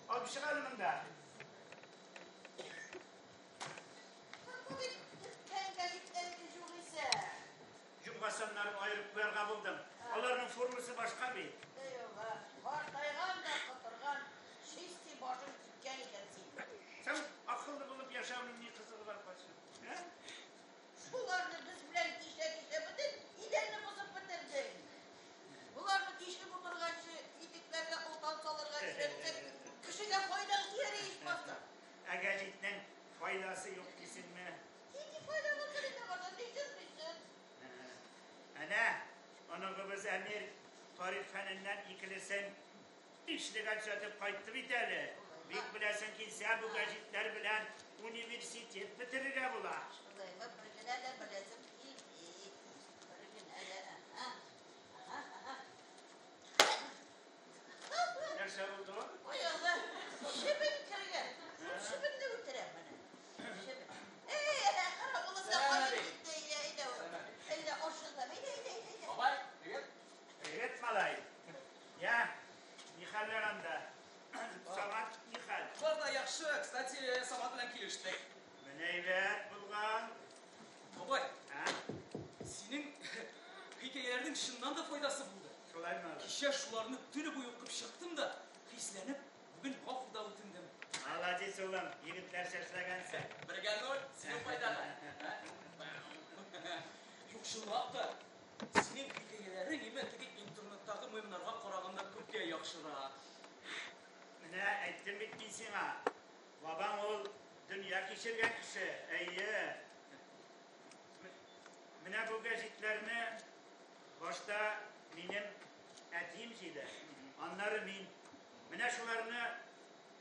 Алып чык әле монда. Бу бит беткән гәҗитләрне югыйсә. Җомга саннарын аерып куярга булдым. Аларның формасы башка бит. Әй, картайган да котырган, чистый башың киткән икән син. Син акыллы булып яшәүнең ни кызыгы бар, карчык? Ә? Шуларны без белән кичә-кичә бөтен идәнне бозып бетердең. Боларны тишеп утырганчы, итекләргә олтан салырга өйрәтсәк, кешегә файдаң тияр ичмасам. Ә гәҗитнең файдасы юк дисеңме? Нинди файда булсын инде аңардан, ни җырлыйсың? Әнә, оныгыбыз Әмир тарих фәненнән икелесен бишлегә төзәтеп кайтты бит әле. Бик беләсең килсә, бу гәҗитләр белән университет бетерергә була. Шулаймы, бер генә дә беләсем килми. Бер генә дә. Ага. Ага, ага. Нәрсә булды? Ой, Алла, чебен кергән. Шул чебенне үтерәм менә. Чебен. Эй, кара, улым да кайтып китте. Әйдә, әйдә, әйдә, ашыгам. Әйдә, әйдә, әйдә. Бабай, привет. Привет, малай. Я, ни хәлләр анда? Самат ни хәл? Бар да яхшы. Кстати, Самат белән килештек. Менә әйбәт булган. Бабай, ә? Синең хикәяләрнең чыннан да файдасы булды. Шулаймы? Кичә шуларны төне буе укып чыктым да, хисләнеп, бүген гафу да үтендем. Молодец, улым, егетләрчә эшләгәнсең. 1-0, синең файдага. Юк, чынлап та, синең хикәяләрең име теге интернеттагы мемнарга караганда күпкә яхшырак. Менә әйттем бит мин сиңа. Бабаң ул дөнья кичергән кеше, әйе. Менә бу гәҗитләрне башта минем әтием җыйды, аннары мин. Менә шуларны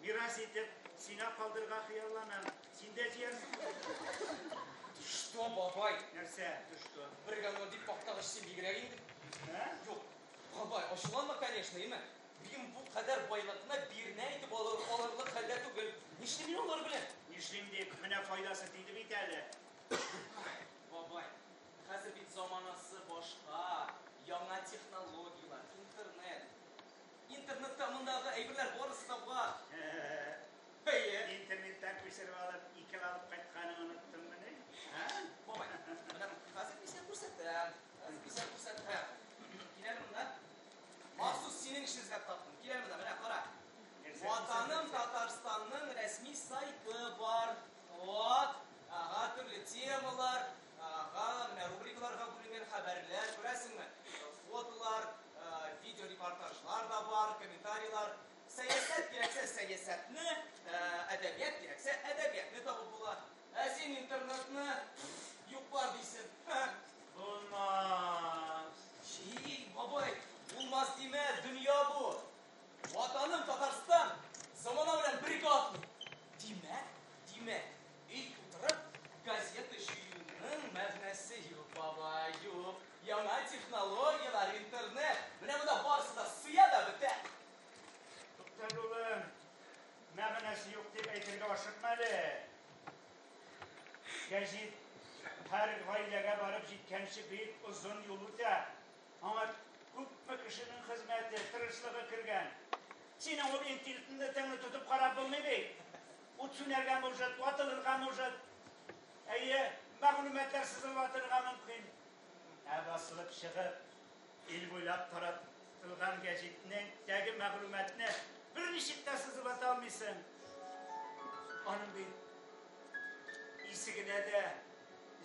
мирас итеп сиңа калдырырга хыялланам. Син дә җыярсың. Ты что, бабай? Нәрсә, ты что? 1-0 дип мактагач, син бигрәк инде. Ә? Юк, бабай, ачуланма, конечно, име? Мин бу кадәр байлыкны бирнә итеп алырлык хәлдә түгел. Нишлим мин алар белән? Нишлим дип, менә файдасы тиде бит әле. Бабай, хәзер бит заманасы башка, яңа технологияләр, интернет. Интернетта мондагы әйберләр барысы да бар. Әйе. Интернеттан күчереп алып, ике алып кайтканын оныттыңмыни? Ә? Бабай, менә хәзер мин сиңа күрсәтәм. Хәзер мин сиңа күрсәтәм. Кил әле монда. Махсус синең өчен эзләп таптым. Кил әле монда, менә кара. Ватаным Татарстанның рәсми сайты бар. Вот. Ага, төрле темалар, ага, менә рубрикаларга бүленгән хәбәрләр, күрәсеңме? Фотолар, видео репортажлар да бар, комментарийлар. Сәясәт кирәксә сәясәтне, әдәбият кирәксә әдәбиятны табып була. Ә син интернетны юк бар дисең. Булмас. Чи, бабай, булмас димә, дөнья бу. Ватаным Татарстан замана белән бергә атлый. Димәк, димәк, өй тутырып газета җыюның мәгънәсе юк, бабай, юк. Яңа технологияләр, интернет, менә монда барысы да сыя да бетә. Туктал, улым, мәгънәсе юк дип әйтергә ашыкма әле. Гәҗит һәр гаиләгә барып җиткәнче бик озын юл үтә. Аңа күпме кешенең хезмәте, тырышлыгы кергән. Синең ул интернетыңны тотып карап булмый бит. Ут сүнәргә может, ватылырга может. Әйе, мәгълүматлар сызылып атырга мөмкин. Ә басылып чыгып, ил буйлап таратылган гәҗитнең тәге мәгълүматны берничек тә сызып ата алмыйсың. Аның бит исе генә дә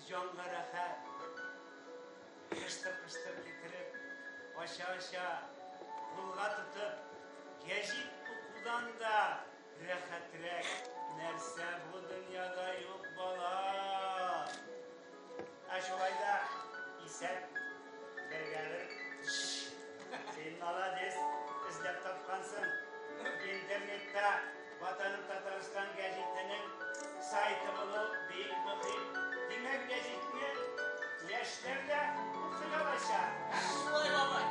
җанга рәхәт. Кыштыр-кыштыр китереп, ача-ача, кулга тотып, гәҗит укудан да рәхәтрәк нәрсә бу дөньяда юк, бала. Ә шулай да исәп бергә-бер. Син молодец, эзләп тапкансың. Интернетта Ватаным Татарстан гәҗитенең сайты булу бик мөһим. Димәк, гәҗитне яшьләр дә укый алачак. Шулай, бабай.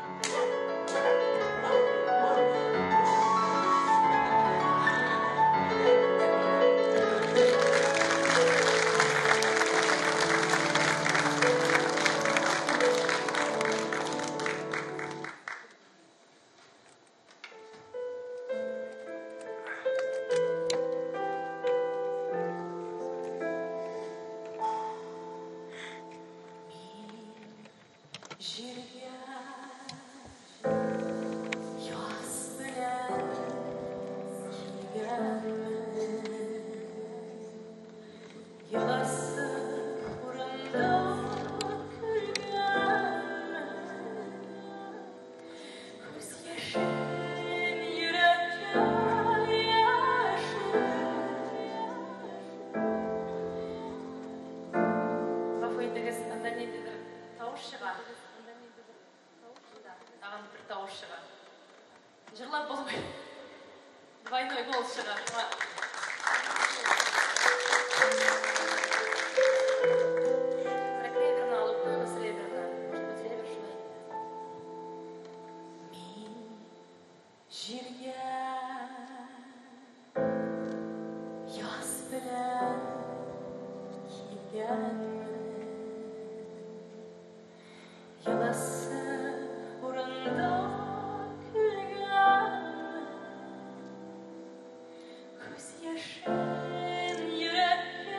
Двойной голос чыга, шуңа. Күбрәк реверны алып куегыз, реверны. Может быть, ревер шулай инде. Мин җиргә яз белән килгәнмен. Еласы урында көлгәнмен. Күз яшен йөрәккә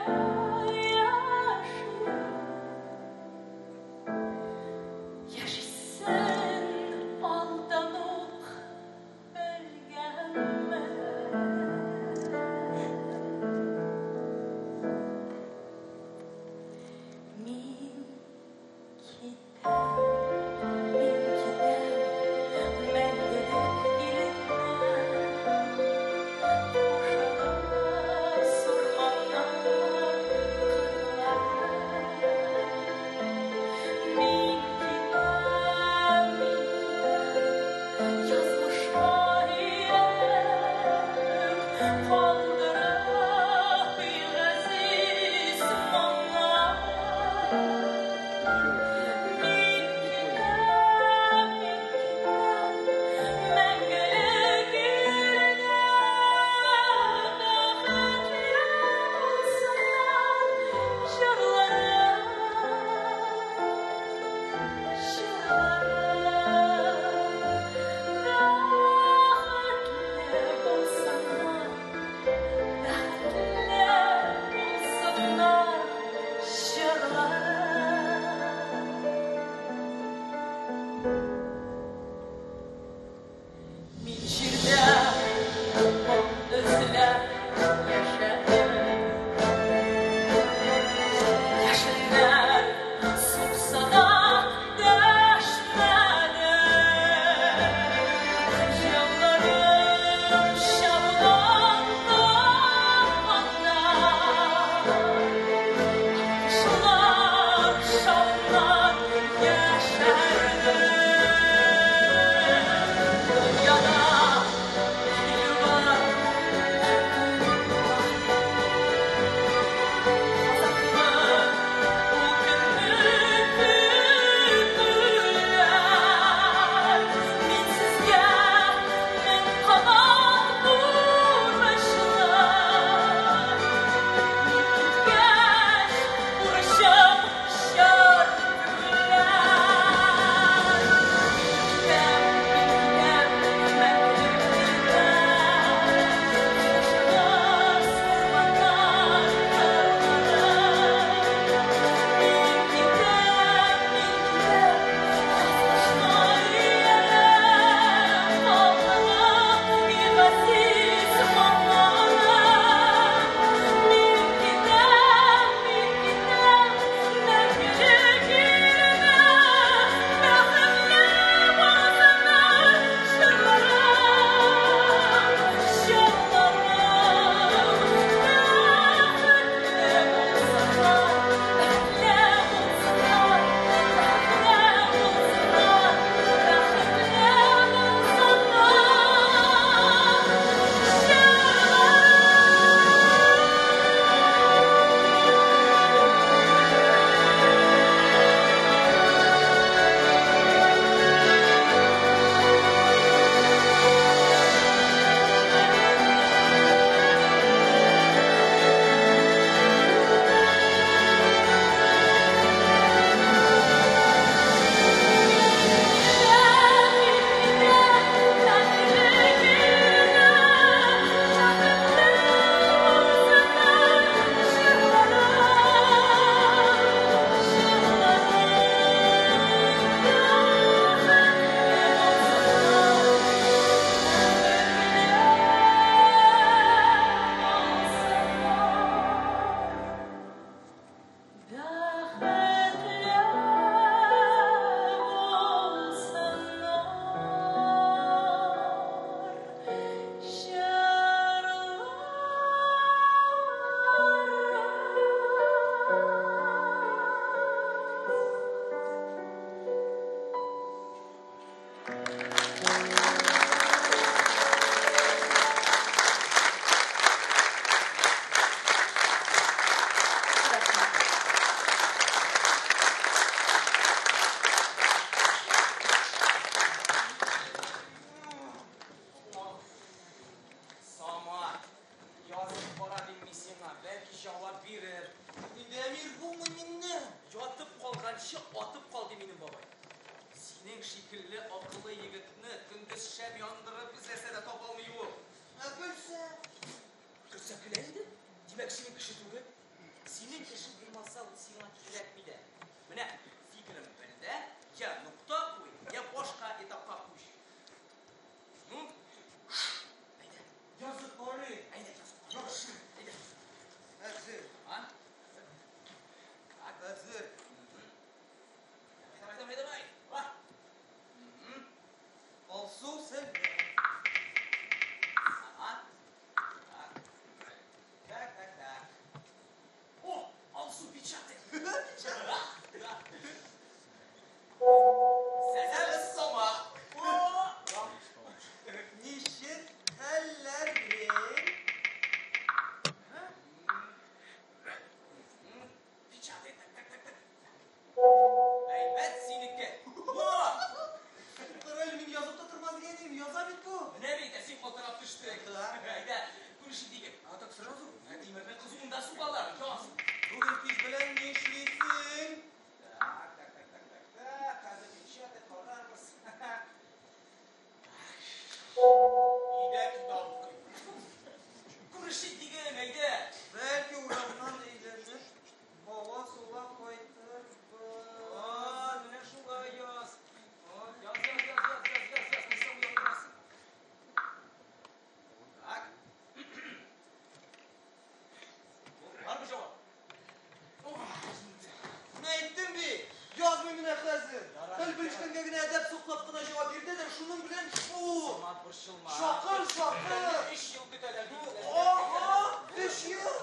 шикелле акыллы егетне көндез шәм яндырып эзләсә дә таба алмый ул. Ә көлсә? Көлсә көлә инде. Димәк, синең кеше түгел. Синең кеше булмаса, ул сиңа кирәкми дә. Менә фикерем бердә, я нокта куй, я башка этапка күч. Ну, әйдә. Язып карыйк. Әйдә, язып карыйк. Яхшы. Әйдә. Әзер. А? Әзер. Давай, давай, давай. Ва. Алсу сәлам. Ага. Так. Так, так, так. О, Алсу печатает. Печатает. Да. Сәлам сама. О! Ничек хәлләрең? Печатает. Так, так, так, так. Әйбәт синеке. О! Карале, мин язып та тормас дигән яза бит бу. Менә бит, ә син калтырап төштең. Да. Әйдә, күрешик диген. А так сразу? Тимернең кызуында сугалар. Яз. Бүген кич белән нишлисең? Так, так, так, так, так, так. Хәзер печатать карарбыз. Өйдә китап укыйм. Күрешик диген, әйдә. Бәлки урамнан әйләнеп, һава сулап кайтырбыз. А, менә шулай яз. А, яз, яз, яз, яз, яз, яз, яз, нәрсә уйлап торасың? Так. Бармы җавап? Менә әйттем бит, язмый менә хәзер. Хәл белешкәнгә генә әдәп саклап кына җавап бирде дә, шуның белән шул. Самат, борчылма. Чакыр, чакыр. 3 ел көтәләр бит. Ага, 3 ел.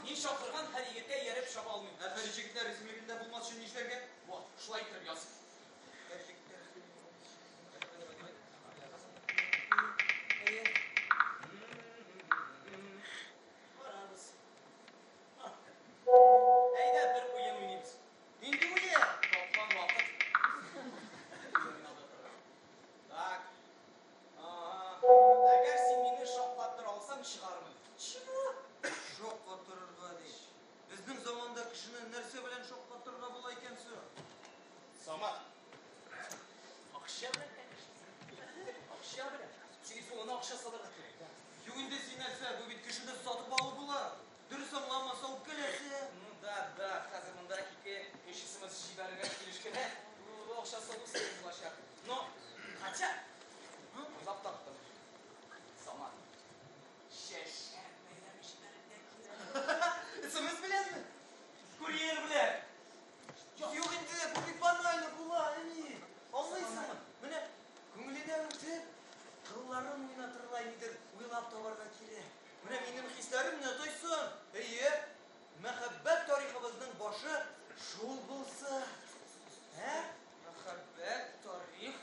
Мин чакырган һәр егеткә ияреп чаба алмыйм. Ә пәри җегетләр исемлегендә булмас өчен нишләргә? Вот, шулай итеп яз. Пәри җегетләр исемлегендә булмас өчен. Карарбыз. Әйдә, бер уен уйныйбыз. Нинди уен? Тапкан вакыт. Так. Ага. Әгәр син мине шаккаттыра алсаң, чыгармын. Чего? Шаккаттырырга ди. Безнең заманда кешене нәрсә белән шаккаттырырга була икән соң? Самат. Акча белән, конечно. Акча белән. Телефонына акча салырга кирәк. Юк инде син нәрсә, бу бит кешене сатып алу була. Дөрес аңламаса үпкәләсә. Ну да, да, хәзер монда 2-3 смс җибәрергә килеш кенә. Бу акча салу сәер булачак. Но, хотя, уйлап таптым. Самат. Чәчәк бәйләме җибәрергә кирәк. СМС беләнме? Курьер белән. Юк инде, бу бит банально була, әни. Аңлыйсыңмы? Менә күңеленә үтеп, кылларын уйнатырга нидер уйлап табарга кирәк. Менә минем хисләрем менә тойсын. Әйе, мәхәббәт тарихыбызның башы шул булса. Ә? Мәхәббәт, тарих.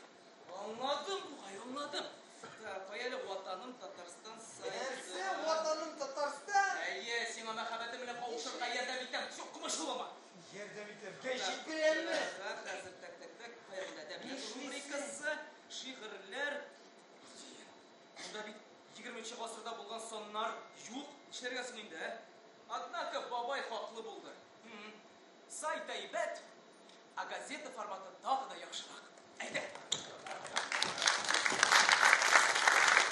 Аңладым бугай, аңладым. Так, кая әле Ватаным Татарстан сайты. Нәрсә, Ватаным Татарстан? Әйе, сиңа мәхәббәтем белән кавышырга ярдәм итәм. Все, комачаулама. Ярдәм итәм. Гәҗит беләнме? Так, хәзер, так, так, так. Кая монда әдәбият Нишлисең? рубрикасы, шигырьләр. Монда бит 20 гасырда булган саннар юк. Нишләргә соң инде, ә? Однако бабай хаклы булды. Сайт әйбәт, ә газета форматы тагы да яхшырак. Әйдә.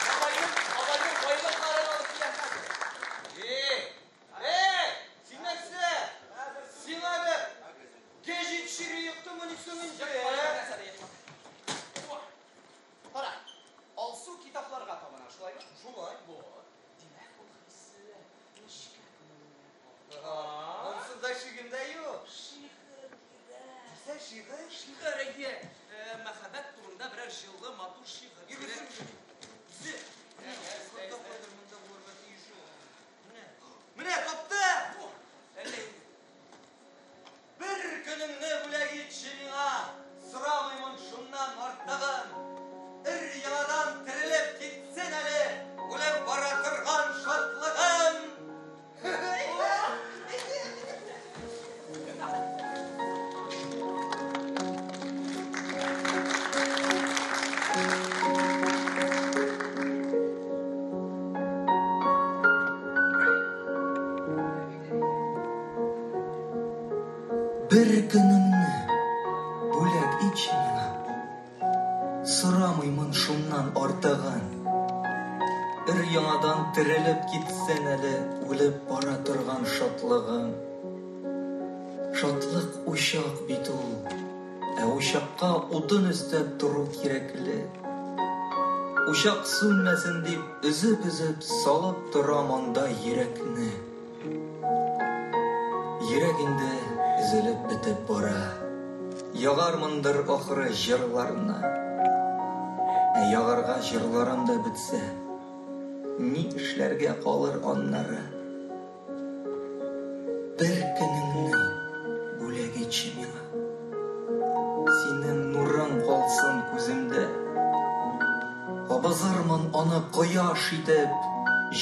Бабайның, бабайның байлыкларын алып киләм хәзер. Эй, эй, син нәрсә? Сиңа бер гәҗит чире йоктымыни соң инде? Нәрсә дә йокмады. Кара, Алсу китапларга табына, шулаймы? Шулай. Вот. Димәк, ул хисле, нечкә күңелле. Ансыз да шигем дә юк. Шигырь кирәк. Нәрсә шигырь? Шигырь, әйе. Мәхәббәт Бер көнеңне бүләк итче миңа. Сорамыймын шуннан артыгын. Өр-яңадан терелеп китсен әле үлеп бара торган шатлыгым. Шатлык учак бит ул. Ә учакка утын өстәп тору кирәкле. Учак сүнмәсен дип өзеп-өзеп салып торам анда йөрәкне. Йөрәк инде өзелеп бетеп бара. Ягармындыр ахыры җырларны. Ә ягарга җырларым да бетсә, ни эшләргә калыр аннары? Бер көнеңне бүләк итче миңа. Синең нурың калсын күземдә. Кабызырмын аны кояш итеп,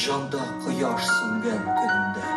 җанда кояш сүнгән көндә.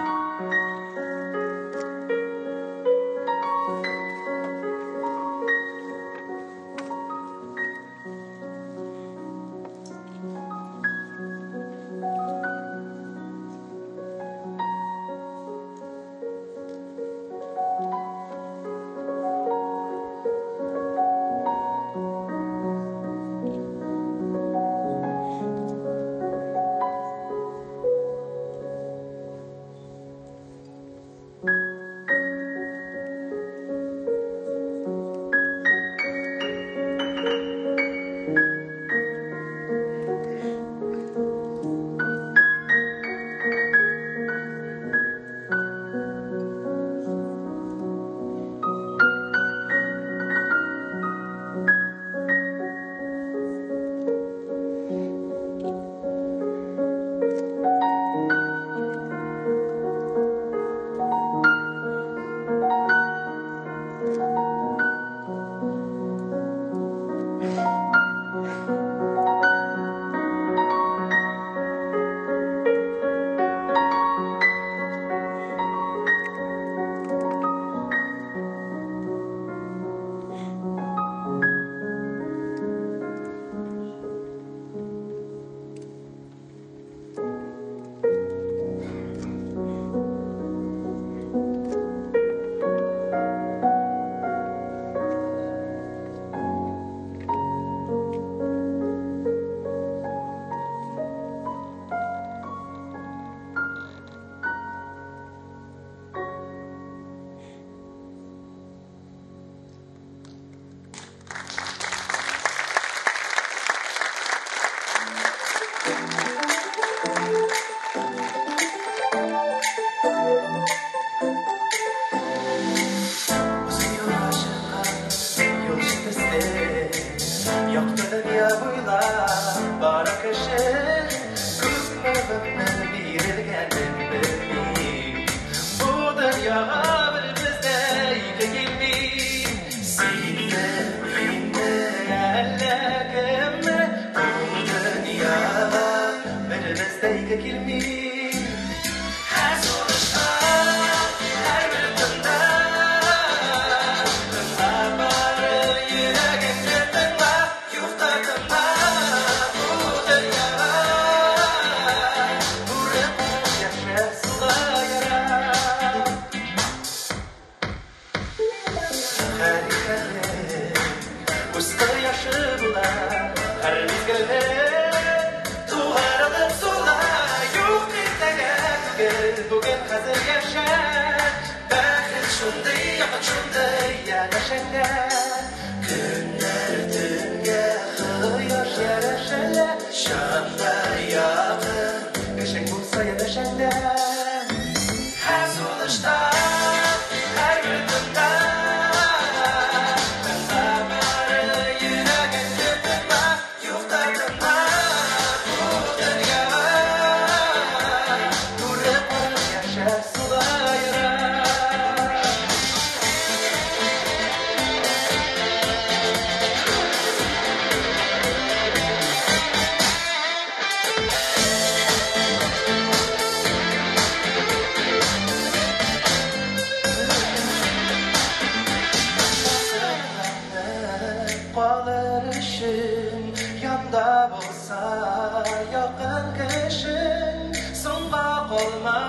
Калма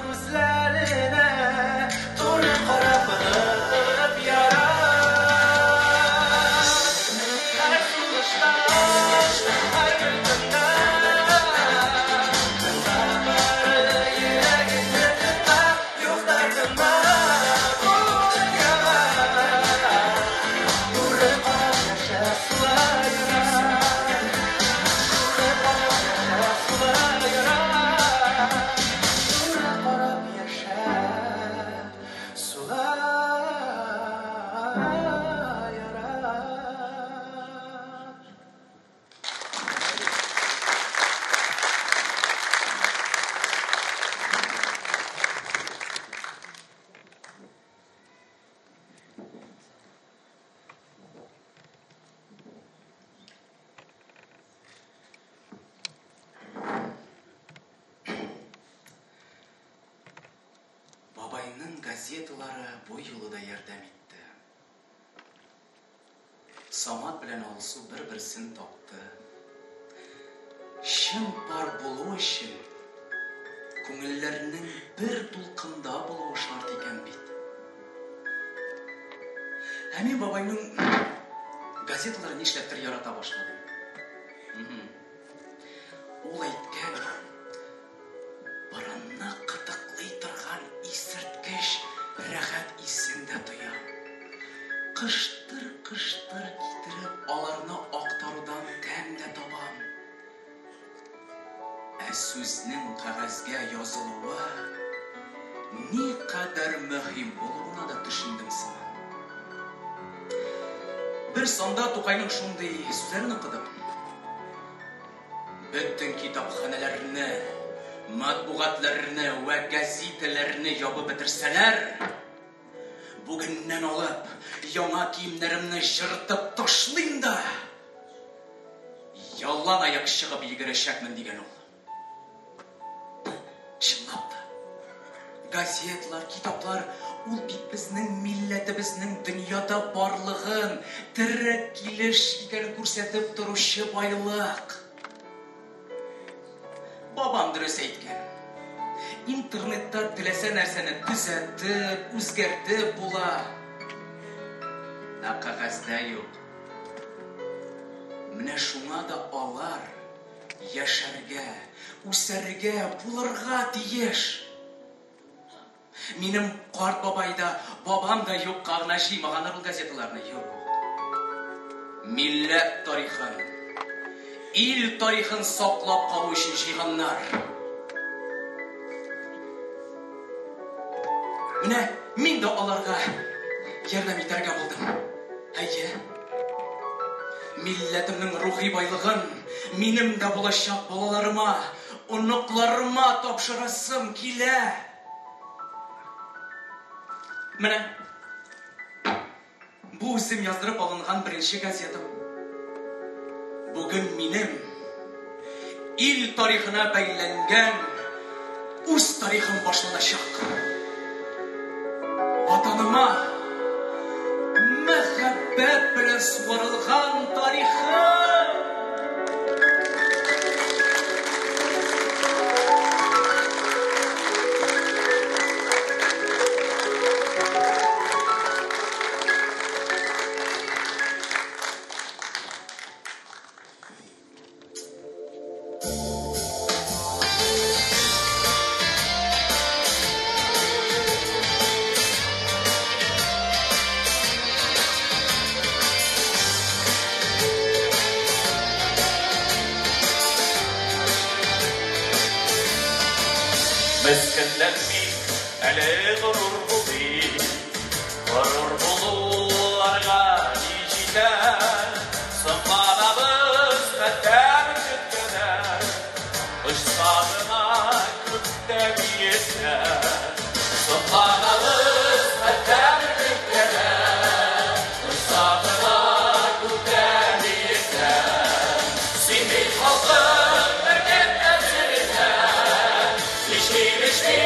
күзләренә, туры карап Бабайның газеталары бу юлы да ярдәм итте. Самат белән Алсу бер-берсен тапты. Чын пар булу өчен күңелләрнең бер дулкында булуы шарт икән бит. Ә мин бабайның газеталарын нишләптер ярата башладым. Ул әйткән, борынны кытыклый торган исерткеч рәхәт исен дә тоям. Кыштыр-кыштыр китереп, аларны актарудан тәм дә табам. Ә сүзнең кәгазьгә язылуы никадәр мөһим булуына да төшендем сыман. Бер санда Тукайның шундый сүзләрен укыдым. Бөтен китапханәләрне, матбугатларны вә газеталарны ябып бетерсәләр, бүгеннән алып яңа киемнәремне җыртып ташлыйм да, ялан аяк чыгып йөгерәчәкмен, дигән ул. Чынлап та, газетлар, китаплар ул бит безнең милләтебезнең дөньяда барлыгын, тере килеш икәнен күрсәтеп торучы байлык. Бабам дөрес әйткән. Интернетта теләсә нәрсәне төзәтеп, үзгәртеп була. Ә кәгазьдә юк. Менә шуңа да алар яшәргә, үсәргә, булырга тиеш. Минем карт бабай да, бабам да юкка гына җыймаганнар ул газеталарны, юк. Милләт тарихын, ил тарихын саклап калу өчен җыйганнар. Менә мин дә аларга ярдәм итәргә булдым. Әйе. Милләтемнең рухи байлыгын минем дә булачак балаларыма, оныкларыма тапшырасым килә. Менә бу үзем яздырып алынган беренче газетам. Бүген минем ил тарихына бәйләнгән үз тарихым башланачак. Ватаныма мәхәббәт белән сугарылган тарихым. Мескенләнмик, әле горур булыйк. Горур булуларга ни җитә? Сокланабыз хәтта бөркеткә. Очса гына күктә биесә. Сокланабыз хәтта бөркеткә. Очса гына күктә биесә. Син бит халкым бөркет әзерлә. Эшли,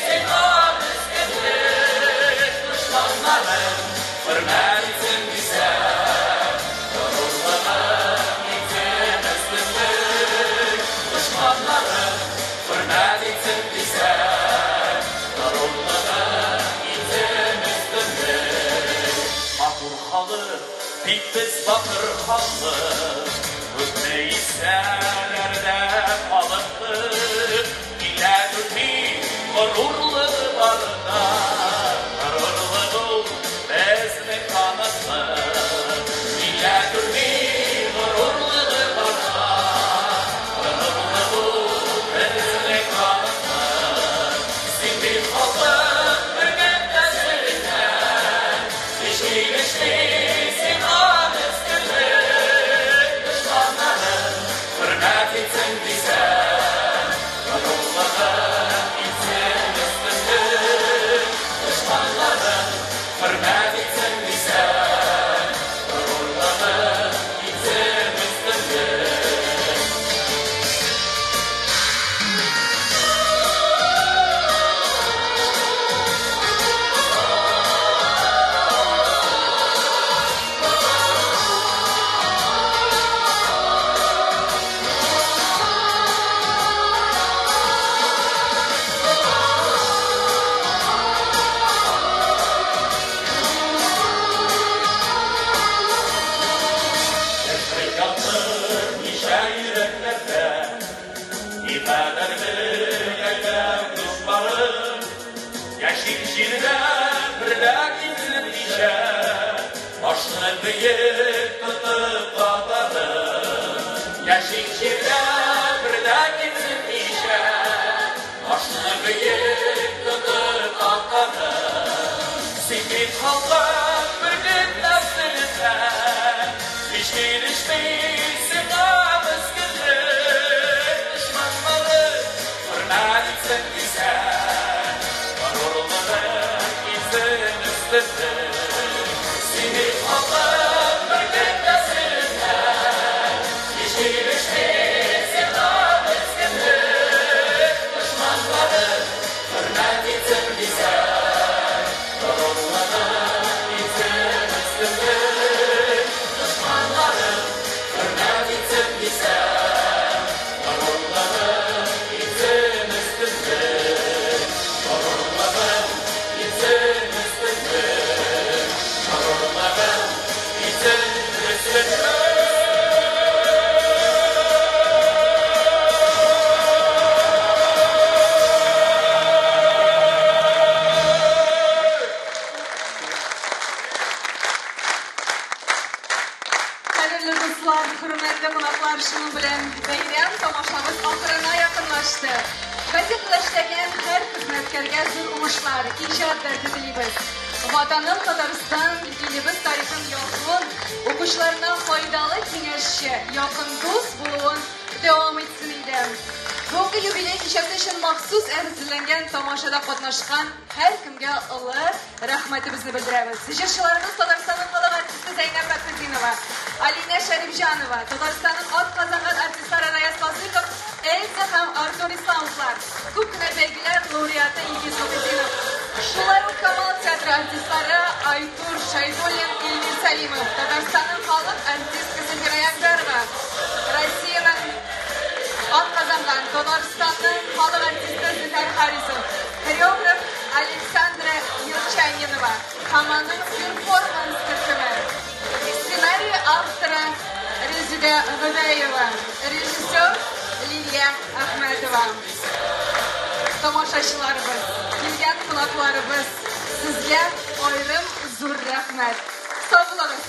сиңа мескенлек, дошманнарың хөрмәт итсен дисәң, горурлыгың итсен өстенлек, дошманнарың хөрмәт итсен дисәң, горурлыгың итсен өстенлек. Матур халык, бик без батыр халык, күпме исәләр дә халыклык, килә күрми горурлыгы барда, горурлык ул безнең таныклык. Килә күрми горурлыгы барда, горурлык ул безнең таныклык. Син бит халкым бөркет нәселеннән, эшли, эшли сиңа мескенлек, Ятыр ничә йөрәкләрдә, Никадәр меңәйтәм дусларым. Яшик җирдә берләк изелмичә, Башны бөек тотып татарым. Яшик җирдә берләк изелмичә, Башны бөек тотып татарым. Син бит халкым бөркет нәселеннән, Һич килешми сиңа мескенлек. Дошманнары хөрмәт итсен дисәң, Горурлыгың итсен өстенлек. Син бит халкым бөркет нәселеннән, Һич килешми сиңа мескенлек. Дошманнары хөрмәт итсен дисәң, Горурлыгың итсен өстенлек. Дошманнары хөрмәт итсен дисәң, Горурлыгың итсен өстенлек. Горурлыгың итсен өстенлек. Горурлыгың итсен өстенлек. Кадерле дуслар, хөрмәтле кунаклар, шуның белән бәйрәм тамашабыз ахырына якынлашты. Газетада эшләгән һәр хезмәткәргә зур уңышлар, иҗат дәрте телибез. Ватаным Татарстан илебез тарихын язуын, укучыларына файдалы киңәшче, якын дус булуын дәвам итсен иде. Бүгенге юбилей кичәсе өчен махсус әзерләнгән тамашада катнашкан һәркемгә олы рәхмәтебезне белдерәбез. Җырчыларыбыз Татарстанның халык артисты Зәйнәб Фәтхетдинова, Алинә Шәрифҗанова, Татарстанның ат казанган артистлары Раяз Фазыйков, Эльза һәм Артур Исламовлар, күп кенә бәйгеләр лауреаты Илгиз Мөхетдинов. Шулай ук Камал театры артистлары Айтур Шайдуллин, Илмир Сәлимов, Татарстанның халык артисткасы Фирая Әкбәрова, Россиянең ат казанган Татарстанның халык артисты Зөфәр Харисов, хореограф Александра Елчанинова һәм аның перформанс төркеме. Сценарий авторы Резеда Гыдаева, режиссер Лилия Әхмәтова. Тамашачыларыбыз, килгән кунакларыбыз, сезгә аерым зур рәхмәт. Сау булыгыз.